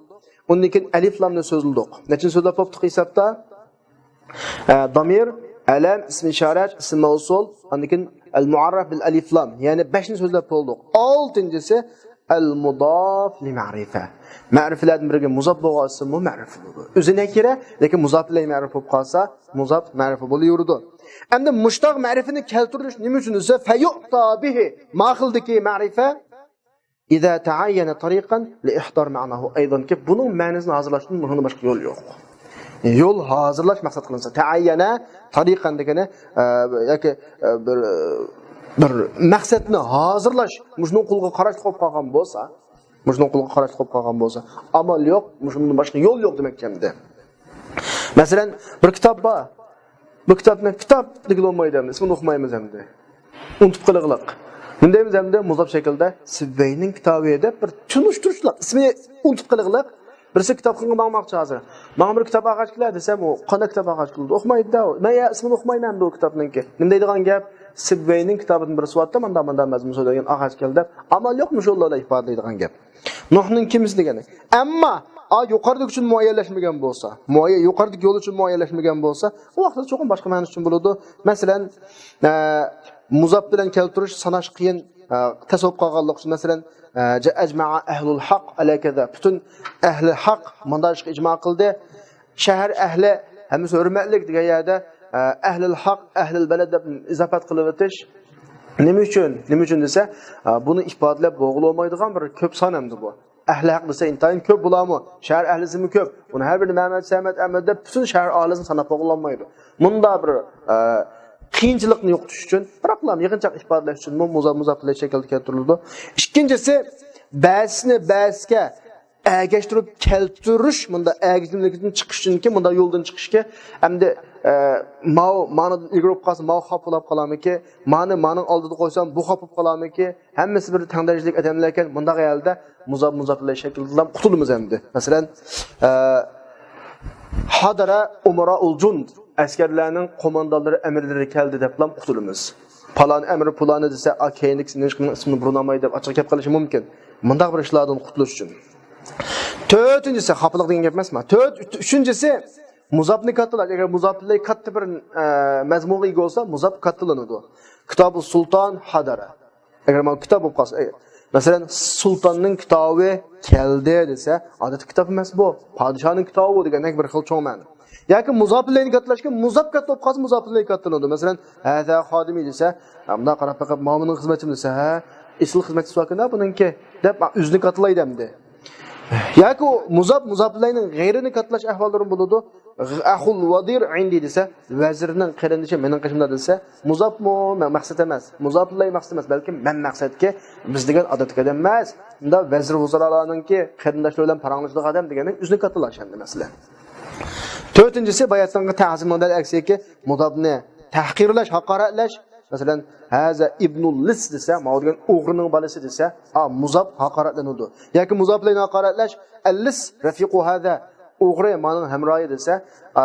ئۇندىن كېيىن ئەلىف لامنى سۆزلىدۇق. نەچچىنى سۆزلەپ بوپتۇق ھېسابتا؟ ئە، دامىر، ئەلەم، ئىسمى ئىشارەت، ئىسىم مەۋسۇل، ئاندىن كېيىن ئەل مۇئەررەف بىل ئەلىف لام. يەنى بەشنى سۆزلەپ بولدۇق. ئالتىنچىسى ئەل مۇداف لى مەرىپە. مەرىپىلەردىن بىرىگە مۇزاپ بولغان ئىسىممۇ مەرىپە بولىدۇ. ئۆزى نەكىرە، لېكىن مۇزاپ ئىلەيھى مەرىپە بولۇپ قالسا، مۇزاپ مەرىپە بولۇۋېرىدۇ. ئەمدى مۇشتاق مەرىپىنى كەلتۈرۈش نېمە ئۈچۈن دېسە، فەيۇئتا بىھى، ما خىلدىكى مەرىپە، ئىزا تەئەييەنە تەرىقەن لىئىھدار مەناھۇ ئەيزەن، كى بۇنىڭ مەنىسىنى ھازىرلاشتىن مۇشۇندىن باشقا يول يوق. يول ھازىرلاش مەقسەت قىلىنسا، تەئەييەنە تەرىقەن دېگىنى، ئە، ياكى، ئە، بىر، بىر مەقسەتنى ھازىرلاش، مۇشۇنىڭ قولىغا قاراشلىق بولۇپ قالغان بولسا، مۇشۇنىڭ قولىغا قاراشلىق بولۇپ قالغان بولسا، ئامال يوق، مۇشۇندىن باشقا يول يوق دېمەكچى ئەمدى. مەسىلەن، بىر كىتاب بار. بۇ كىتابنى كىتاب دېگىلى بولمايدۇ ئەمدى، ئىسمىنى ئۇقمايمىز ئەمدى. ئۇنتۇپ قېلىغلىق. نېمە دەيمىز ئەمدى؟ مۇزاپ شەكىلدە سىبۋەينىڭ كىتابى دەپ بىر تونۇشتۇرۇشلۇق. ئىسمىنى ئۇنتۇپ قېلىغلىق. بىرسى كىتابخانىغا ماڭماقچى ھازىر. ماڭا بىر كىتاب ئالغاچ كېلە دېسەم، ئۇ قانداق كىتاب ئالغاچ كېلىدۇ؟ ئۇقمايدۇ-دە ئۇ. مەن يا ئىسمىنى ئۇقمايمەن ئەمدى ئۇ كىتابنىڭكى. نېمە دەيدىغان گەپ؟ سىبۋەينىڭ كىتابىدىن بىرسى بارتتى، مانداق، مانداق مەزمۇن سۆزلەيدىغان ئالغاچ كەل دەپ. ئامال يوق، مۇشۇلارنى ئىپادىلەيدىغان گەپ. نۇھنىڭ كىمىسى دېگەنى. ئەمما، ئا، يۇقىرىدىكى ئۈچۈن مۇئەييەنلەشمىگەن بولسا، مۇئەييەن، يۇقىرىدىكى يول ئۈچۈن مۇئەييەنلەشمىگەن بولسا، ئۇ ۋاقىتتا چوقۇم باشقا مەنىسى ئۈچۈن بولىدۇ. مەسىلەن، ئە، مۇزاپ بىلەن كەلتۈرۈش، ساناش قىيىن، ئە، تەس بولۇپ قالغانلىقى ئۈچۈن، مەسىلەن، ئە، جە-، ئەجمەئە ئەھلۇل ھەق ئەلە كەزا. پۈتۈن ئەھلى ھەق مۇنداق ئىشقا ئىجما قىلدى. شەھەر ئەھلى، ھەممىسى ھۆرمەتلىك دېگەن يەردە، ئە، ئەھلىل ھەق، ئەھلىل بەلەد دەپ ئىزاپەت قىلىۋېتىش. نېمە ئۈچۈن؟ نېمە ئۈچۈن دېسە، ئە، بۇنى ئىپادىلەپ بولغىلى بولمايدىغان بىر كۆپ سان ئەمدى بۇ. ئەھلى ھەق دېسە ئىنتايىن كۆپ بۇلارمۇ. شەھەر ئەھلىسىمۇ كۆپ. ئۇنى ھەر بىرىنى مەمەت، سەمەت، ئەمەت دەپ پۈتۈن شەھەر ئاھالىسىنى ساناپ بولغىلى بولمايدۇ. مۇندا بىر، ئە، قىيىنچىلىقنى يوقىتىش ئۈچۈن، بىراقلا يىغىنچاق ئىپادىلەش ئۈچۈنمۇ مۇزا-، مۇزاپىلەي شەكلىدە كەلتۈرۈلىدۇ. ئىككىنچىسى، بەسىنى بەسكە ئەگەشتۈرۈپ كەلتۈرۈش، مۇندا ئەگىشتىن چىقىش ئۈچۈنكى، مۇندا يولدىن چىقىشكە، ئەمدى، ئە، ماۋۇ، مانىدىن ئىگە بولۇپ قالسا، ماۋۇ خاپا بولۇپ قالامىكى، مانى، مانىڭ ئالدىدا قويسام، بۇ خاپا بولۇپ قالامىكى، ھەممىسى بىر تەڭ دەرىجىلىك ئادەملەركەن، مۇنداق ھالدا مۇزاپ، مۇزاپىلەي شەكلىدىلا قۇتۇلىمىز ئەمدى. مەسىلەن، ئە، ھادارە ئۇمراءۇل جۇند، ئەسكەرلەرنىڭ قوماندانلىرى، ئەمىرلىرى كەلدى دەپلا قۇتۇلىمىز. پالان ئەمىر پۇلانى دېسە، ئا، كەينىدىكىسى نېمىشقا مېنىڭ ئىسمىمنى بۇرۇن ئالماي دەپ ئاچچىق گەپ قىلىشى مۇمكىن. مۇنداق بىر ئىشلاردىن قۇتۇلۇش ئۈچۈن. تۆتىنچىسى، خاپىلىق دېگەن گەپ ئەمەسما. تۆت، ئۈچ-، ئۈچىنچىسى، مۇزاپنى كاتتىلاش. ئەگەر مۇزاپلەي كاتتا بىر، ئە، مەزمۇنغا ئىگە بولسا، مۇزاپ كاتتىلىنىدۇ. كىتابۇ سۇلتان ھادارە. ئەگەر مانا كىتاب بولۇپ قالسا، ئەگەر، مەسىلەن، سۇلتاننىڭ كىتابى كەلدى دېسە، ئادەتتە كىتاب ئەمەس بۇ، پادىشاھنىڭ كىتابى بۇ دېگەندەك بىر خىل چوڭ مەنە. ياكى مۇزاپىلەينى كاتتىلاشكە، مۇزاپ كاتتا بولۇپ قالسا، مۇزاپىلەي كاتتىلىنىدۇ. مەسىلەن، ھەزا خادىمى دېسە، مۇنداق قاراپ بېقىپ، ماۋۇ مېنىڭ خىزمەتچىم دېسە، ھە، ئېسىل خىزمەتچىسى باركەن بۇنىڭكى دەپ، ئۆزىنى كاتتىلايدۇ ئەمدى. ياكى ئۇ مۇزاپ، مۇزاپىلەينىڭ غەيرىنى كاتتىلاش ئەھۋاللىرىمۇ بولىدۇ. ئەخۇل ۋەزىر ئىندى دېسە، ۋەزىرنىڭ قېرىندىشى مېنىڭ قېشىمدا دېسە، مۇزاپمۇ مە-، مەقسەت ئەمەس، مۇزاپىلەي مەقسەت ئەمەس، بەلكىم مەن مەقسەتكى بىز دېگەن ئادەتتىكى ئادەم ئەمەس. بۇندا ۋەزىر ۋۇزرالارنىڭكى قېرىنداشلىرى بىلەن پاراڭلىشىدىغان ئادەم دېگەننىڭ ئۆزىنى كاتتىلاش ئەمدى مەسىلە. تۆتىنچىسى، باياتنىڭكى تەزىمنىڭ دەل ئەكسىكى، مۇزاپنى تەھقىرلەش، ھاقارەتلەش. مەسىلەن، ھازا ئىبنۇل لىس دېسە، ماۋۇ دېگەن ئوغرىنىڭ بالىسى دېسە، ئا، مۇزاپ ھاقارەتلىنىدۇ. ياكى مۇزاپلەينى ھاقارەتلەش، ئەللىس رەفىقۇ ھازا، ئوغرى مانىڭ ھەمراھى دېسە، ئا،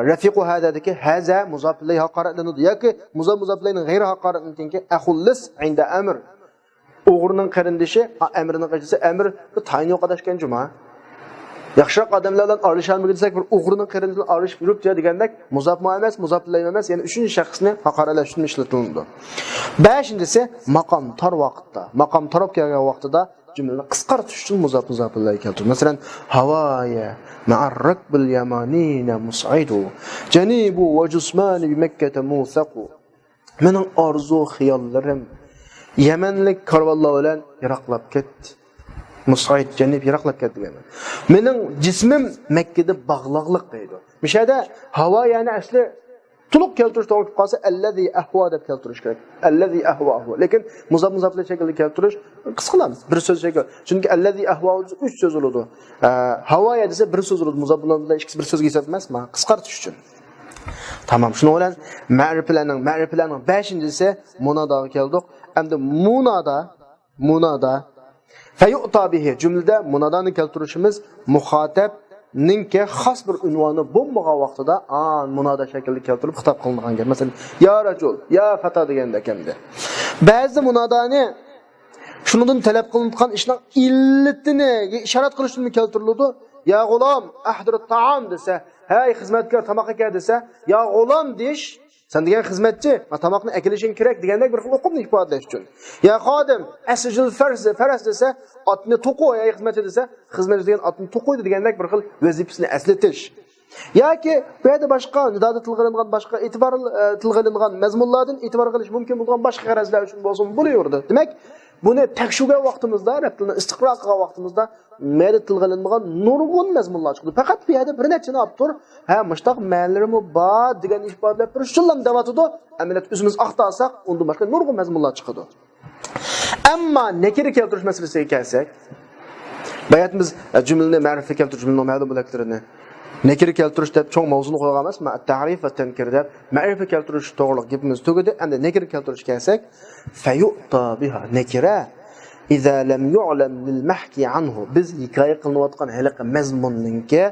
رەفىقۇ ھازادىكى ھازا مۇزاپلەي ھاقارەتلىنىدۇ. ياكى مۇزاپ مۇزاپلەينىڭ غەيرى ھاقارەتلىنىدىكەنكى، ئەخۇل لىس ئىندە ئەمر. ئوغرىنىڭ قېرىندىشى، ئا، ئەمرىنىڭ قېرىندىشى، ئەمر بىر تايىنى يوق ئاداش ئىكەن جۇما. ياخشىراق ئادەملەر بىلەن ئارىلىشالمىغىن دېسەك، بىر ئوغرىنىڭ قېرىندىشى بىلەن ئارىلىشىپ يۈرۈپتۇ دېگەندەك، مۇزاپمۇ ئەمەس، مۇزاپلەيمۇ ئەمەس، يەنە ئۈچىنچى شەخسنى ھاقارەتلەش ئۈچۈن ئىشلىتىلىدۇ. بەشىنچىسى، ماقام تار ۋاقىتتا، ماقام تار بولۇپ كەلگەن ۋاقتىدا جۈملىنى قىسقارتىش ئۈچۈن مۇزاپ مۇزاپىلەي كەلتۈرىدۇ. مەسىلەن، ھاۋايە مەئەر رەكبىل يەمانىنە مۇسئىدۇ، جەنىبۇ ۋە جۇسمانى بىمەككەتە مۇسەقۇ. مېنىڭ ئارزۇ خىياللىرىم يەمەنلىك كارۋانلار بىلەن يىراقلاپ كەتتى. مۇسئىد، جەنىب يىراقلاپ كەتتى دېگەن. مېنىڭ جىسمىم مەككىدە باغلاقلىق دەيدۇ. مۇشۇ يەردە ھاۋا يەنى ئەسلى تولۇق كەلتۈرۈش توغرا كېلىپ قالسا، ئەللەزى ئەھۋا دەپ كەلتۈرۈش كېرەك. ئەللەزى ئەھۋا، ئەھۋا. لېكىن مۇزاپ مۇزاپلەي شەكلىدە كەلتۈرۈش قىسقىلا بىر سۆز شەكلى. چۈنكى ئەللەزى ئەھۋا ئۈچ سۆز بولىدۇ. ئە، ھاۋايە دېسە بىر سۆز بولىدۇ. مۇزاپ مۇزاپلەي ئىككىسى بىر سۆزگە ھېساب ئەمەسما؟ قىسقارتىش ئۈچۈن. تامام. شۇنىڭ بىلەن مەرىپىلەرنىڭ، مەرىپىلەرنىڭ بەشىنچىسى مۇناداغا كەلدۇق. ئەمدى مۇنادا، مۇنادا، فەيۇئتا بىھى، جۈملىدە مۇنادانى كەلتۈرۈشىمىز مۇخاتەبنىڭكى خاس بىر ئۇنۋانى بولمىغان ۋاقتىدا، ئا، مۇنادا شەكلىدە كەلتۈرۈلۈپ خىتاب قىلىنغان گەپ. مەسىلەن، يا رەجۇل، يا فەتا دېگەندەك ئەمدى. بەزىدە مۇنادانى شۇنىڭدىن تەلەپ قىلىنىدىغان ئىشنىڭ ئىللىتىنى ئىشارەت قىلىش ئۈچۈن كەلتۈرۈلىدۇ. يا غۇلام، ئەھدىر تائام دېسە، ھەي خىزمەتكار، تاماققا كەل دېسە، يا غۇلام دېيىش، سەن دېگەن خىزمەتچى، ما تاماقنى ئەكېلىشىڭ كېرەك دېگەندەك بىر خىل ئۇقۇمنى ئىپادىلەش ئۈچۈن. يا خادىم، ئەسجىل فەرس، فەرەس دېسە، ئاتنى توقۇ، ھەي خىزمەتچى دېسە، خىزمەتچى دېگەن ئاتنى توقۇيدۇ دېگەندەك بىر خىل ۋەزىپىسىنى ئەسلىتىش. ياكى بۇ يەردە باشقا، نىدادا تىلغا ئېلىنغان باشقا ئېتىبار، ئە، تىلغا ئېلىنغان مەزمۇنلاردىن ئېتىبار قىلىش مۇمكىن بولىدىغان باشقا غەرەزلەر ئۈچۈن بولسىمۇ بولۇۋېرىدۇ. دېمەك، بۇنى تەكشۈرگەن ۋاقتىمىزدا، رەبتىلنى ئىستىقرا قىلغان ۋاقتىمىزدا، مەيدە تىلغا ئېلىنمىغان نۇرغۇن مەزمۇنلار چىقىدۇ. پەقەت بۇ يەردە بىر نەچچىنى ئاپتور، ھە، مۇشتاق مەنىلىرىمۇ بار دېگەن ئىپادىلەپ بېرىش ئۈچۈنلا دەۋاتىدۇ. ئەمەلىيەتتە ئۆزىمىز ئاختارساق، ئۇندىن باشقا نۇرغۇن مەزمۇنلار چىقىدۇ. ئەمما نەكىرە كەلتۈرۈش مەسىلىسىگە كەلسەك، باياتىن بىز، ئە، جۈملىنى مەرىپە كەلتۈرۈش، جۈملىنىڭ مەلۇم بۆلەكلىرىنى، نەكىرە كەلتۈرۈش دەپ چوڭ ماۋزۇنى قويغان ئەمەسمۇ؟ تەرىپ ۋە تەنكىر دەپ مەرىپە كەلتۈرۈش توغرىلىق گېپىمىز تۈگىدى. ئەمدى نەكىرە كەلتۈرۈشكە كەلسەك، فەيۇئتا بىھا نەكىرە ئىزا لەم يۇئلەم لىل مەھكى ئەنھۇ. بىز ھېكايە قىلىنىۋاتقان ھېلىقى مەزمۇننىڭكى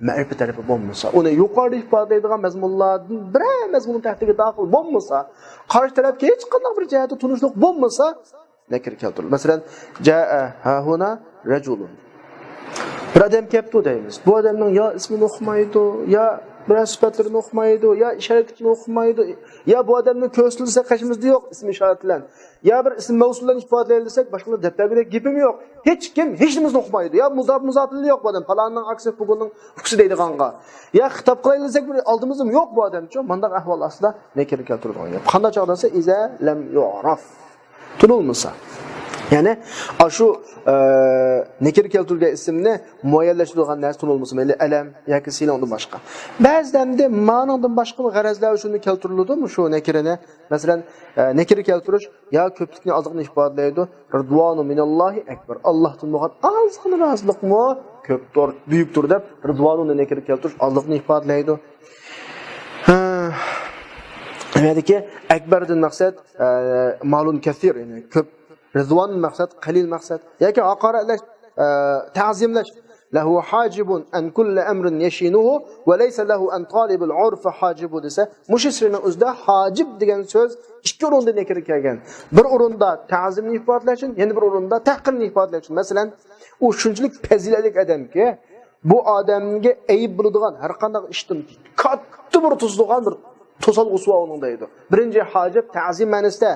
مەرىپە تەرىپى بولمىسا، ئۇنى يۇقىرىدا ئىپادىلەيدىغان مەزمۇنلاردىن بىرەر مەزمۇن تەھتىگە داخىل بولمىسا، قارشى تەرەپكە ھېچقانداق بىر جەھەتتە تونۇشلۇق بولمىسا، نەكىرە كەلتۈرۈلىدۇ. مەسىلەن، جائە ھاھۇنا رەجۇلۇن. بىر ئادەم كەپتۇ دەيمىز. بۇ ئادەمنىڭ يا ئىسمىنى ئۇقمايدۇ، يا بىرەر سۈپەتلىرىنى ئۇقمايدۇ، يا ئىشارەتلىكىنى ئۇقمايدۇ، يا بۇ ئادەمنى كۆرسىتىلسە قېشىمىزدا يوق، ئىسمى ئىشارەت بىلەن. يا بىر ئىسىم مەۋسۇل بىلەن ئىپادىلەيلى دېسەك، باشقىلار دەپ بەرگۈدەك گېپىم يوق. ھېچكىم ھېچنېمىسىنى ئۇقمايدۇ. يا مۇزاپ مۇزاپىلى يوق بۇ ئادەم، پالاننىڭ ئاكىسى، پۇگۇننىڭ ئۇكىسى دەيدىغانغا. يا خىتاب قىلايلى دېسەك، بىر ئالدىمىزدىمۇ يوق بۇ ئادەمچۇ. مانداق ئەھۋال ئاستىدا نەكىرە كەلتۈرىدىغان گەپ. قانداق چاغدا دېسە، ئىزا لەم يۇئراف. تونۇلمىسا. يەنى، ئاشۇ، ئە، نەكىرە كەلتۈرگەن ئىسىمنى مۇئەييەنلەشتۈرىدىغان نەرسە تونۇلمىسا، مەيلى ئەلەم ياكى سىلە ئۇندىن باشقا. بەزىدە ئەمدى مانىڭدىن باشقا غەرەزلەر ئۈچۈن كەلتۈرۈلىدۇ شۇ نەكىرىنى. مەسىلەن، ئە، نەكىرە كەلتۈرۈش يا كۆپلۈكنى ئازلىقنى ئىپادىلەيدۇ. رىدۋانۇ مىناللاھى ئەكبەر. ئاللاھتىن بولغان ئازغىنە رازىلىقمۇ كۆپتۇر، بۈيۈكتۇر دەپ رىدۋانۇنى نەكىرە كەلتۈرۈش ئازلىقنى ئىپادىلەيدۇ. ھە. نېمىدىكى ئەكبەردىن مەقسەت، ئە، مالۇن كەسىر، يەنى كۆپ. رىزۋان مەقسەت، قەلىل مەقسەت. ياكى ھاقارەتلەش، ئە، تەزىملەش. لەھۇ ھاجىبۇن ئەن كۇللى ئەمرىن يەشىنۇھۇ ۋە لەيسە لەھۇ ئەن تالىبىل ئۇرفى ھاجىبۇ دېسە، مۇشۇ سۈرىنىڭ ئۆزىدە ھاجىب دېگەن سۆز ئىككى ئورۇندا نەكىرە كەلگەن. بىر ئورۇندا تەزىمنى ئىپادىلەش ئۈچۈن، يەنە بىر ئورۇندا تەھقىرنى ئىپادىلەش ئۈچۈن. مەسىلەن، ئۇ شۇنچىلىك پەزىلەتلىك ئادەمكى، بۇ ئادەمگە ئەيىب بولىدىغان ھەر قانداق ئىشتىن كاتتا بىر توسىدىغان بىر توسالغۇسى بار ئۇنىڭ دەيدۇ. بىرىنچى ھاجىب تەزىم مەنىسىدە.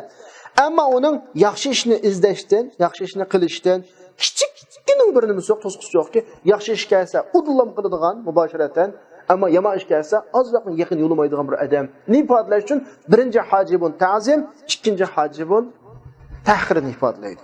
ئەمما ئۇنىڭ ياخشى ئىشنى ئىزدەشتىن، ياخشى ئىشنى قىلىشتىن كىچىككىنە بىر نېمىسى يوق، توسقۇسى يوقكى، ياخشى ئىش كەلسە ئۇدۇللام قىلىدىغان مۇباشىرەتەن، ئەمما يامان ئىش كەلسە ئازراقمۇ يېقىن يولىمايدىغان بىر ئادەمنى ئىپادىلەش ئۈچۈن بىرىنچى ھاجىبۇن تەزىم، ئىككىنچى ھاجىبۇن تەھقىرنى ئىپادىلەيدۇ.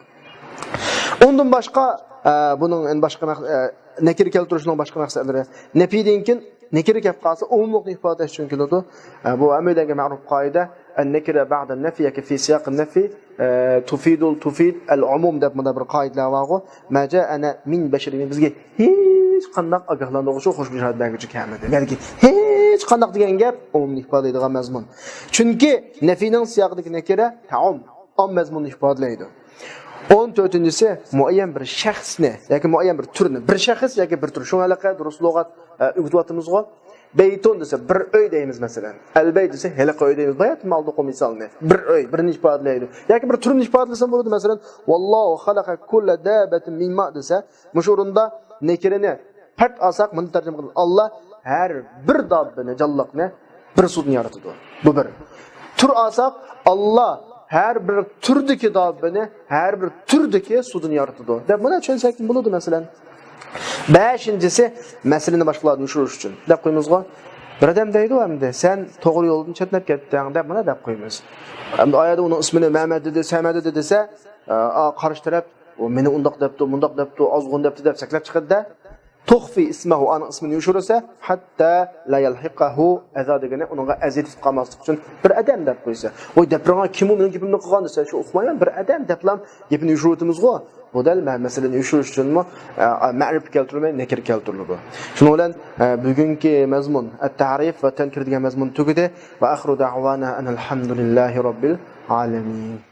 ئۇندىن باشقا ئە، بۇنىڭ ئەنە باشقا مەق-، ئە، نەكىرە كەلتۈرۈشنىڭ باشقا مەقسەتلىرى. نەپىدىن كېيىن نەكىرە كەپ قالسا، ئومۇملۇقنى ئىپادىلەش ئۈچۈن كېلىدۇ. ئە، بۇ ھەممەيلەنگە مەرۇپ قائىدە. النكرة بعد النفي ياكى في سياق النفي، ئە، تفيد، تفيد العموم دەپ مۇنداق بىر قائىدىلەر بارغۇ. ما جاءنا من بشر، بىزگە ھېچ قانداق ئاگاھلاندۇرغۇچى، خۇش بېشارەت بەرگۈچى كەلمىدى. بەلكى ھېچ قانداق دېگەن گەپ ئومۇمنى ئىپادىلەيدىغان مەزمۇن. چۈنكى نەفىنىڭ سىياقىدىكى نەكىرە تەئۇم، ئام مەزمۇننى ئىپادىلەيدۇ. ئون تۆتىنچىسى، مۇئەييەن بىر شەخسنى ياكى مۇئەييەن بىر تۈرنى، بىر شەخس ياكى بىر تۈر، شۇ ھېلىقى دۇرۇس لۇغەت، ئە، ئۆگىتىۋاتىمىزغۇ. بەيتۇن دېسە، بىر ئۆي دەيمىز، مەسىلەن. ئەلبەيت دېسە، ھېلىقى ئۆي دەيمىز. باياتىن ئالدىقۇ مىسالنى. بىر ئۆي، بىرنى ئىپادىلەيدۇ. ياكى بىر تۈرنى ئىپادىلىسەم بولىدۇ، مەسىلەن، ۋاللاھۇ خەلەقە كۇللە دابەتىن مىن ما دېسە، مۇشۇ ئورۇندا نەكىرىنى پەرت ئالساق، مۇنداق تەرجىمە قىلىمىز. ئاللا ھەر بىر داببىنى، جانلىقنى بىر سۇدىن يارىتىدۇ. بۇ بىر. تۈر ئالساق، ئاللا ھەر بىر تۈردىكى داببىنى ھەر بىر تۈردىكى سۇدىن يارىتىدۇ دەپ مانا چۈشەنسەك بولىدۇ، مەسىلەن. بەشىنچىسى، مەسىلىنى باشقىلاردىن يوشۇرۇش ئۈچۈن دەپ قويىمىزغۇ. بىر ئادەم دەيدۇ، ئەمدى سەن توغرا يولدىن چەتنەپ كەتتىڭ دەپ مانا دەپ قويىمىز. ئەمدى ئايەتتە ئۇنىڭ ئىسمىنى مەمەت دېدى، سەمەت دېدى دېسە، ئا، قارشى تەرەپ، ئۇ مېنى ئۇنداق دەپتۇ، مۇنداق دەپتۇ، ئازغۇن دەپتۇ دەپ سەكلەپ چىقىدۇ-دە. تۇخفى ئىسمەھۇ، ئانىڭ ئىسمىنى يوشۇرىسە، ھەتتا لا يەلھىقەھۇ ئەزا دېگىنى ئۇنىڭغا ئەزىيەت يېتىپ قالماسلىق ئۈچۈن بىر ئادەم دەپ قويسا. ۋاي، دەپ بېرىڭا، كىم ئۇ مېنىڭ گېپىمنى قىلغان دېسە، شۇ ئۇقمايمەن، بىر ئادەم دەپلا گېپىنى يوشۇرۇۋېتىمىزغۇ. بۇ دەل مە-، مەسىلىنى يوشۇرۇش ئۈچۈنمۇ، ئە، مەرىپە كەلتۈرۈلمەي، نەكىر كەلتۈرۈلىدۇ. شۇنىڭ بىلەن، ئە، بۈگۈنكى مەزمۇن، ئەت-تەرىف ۋە تەنكىر دېگەن مەزمۇن تۈگىدى. ۋە ئاخىرۇ دەئۋانا ئەنىل ھەمدۇلىللاھى رەببىل ئالەمىن.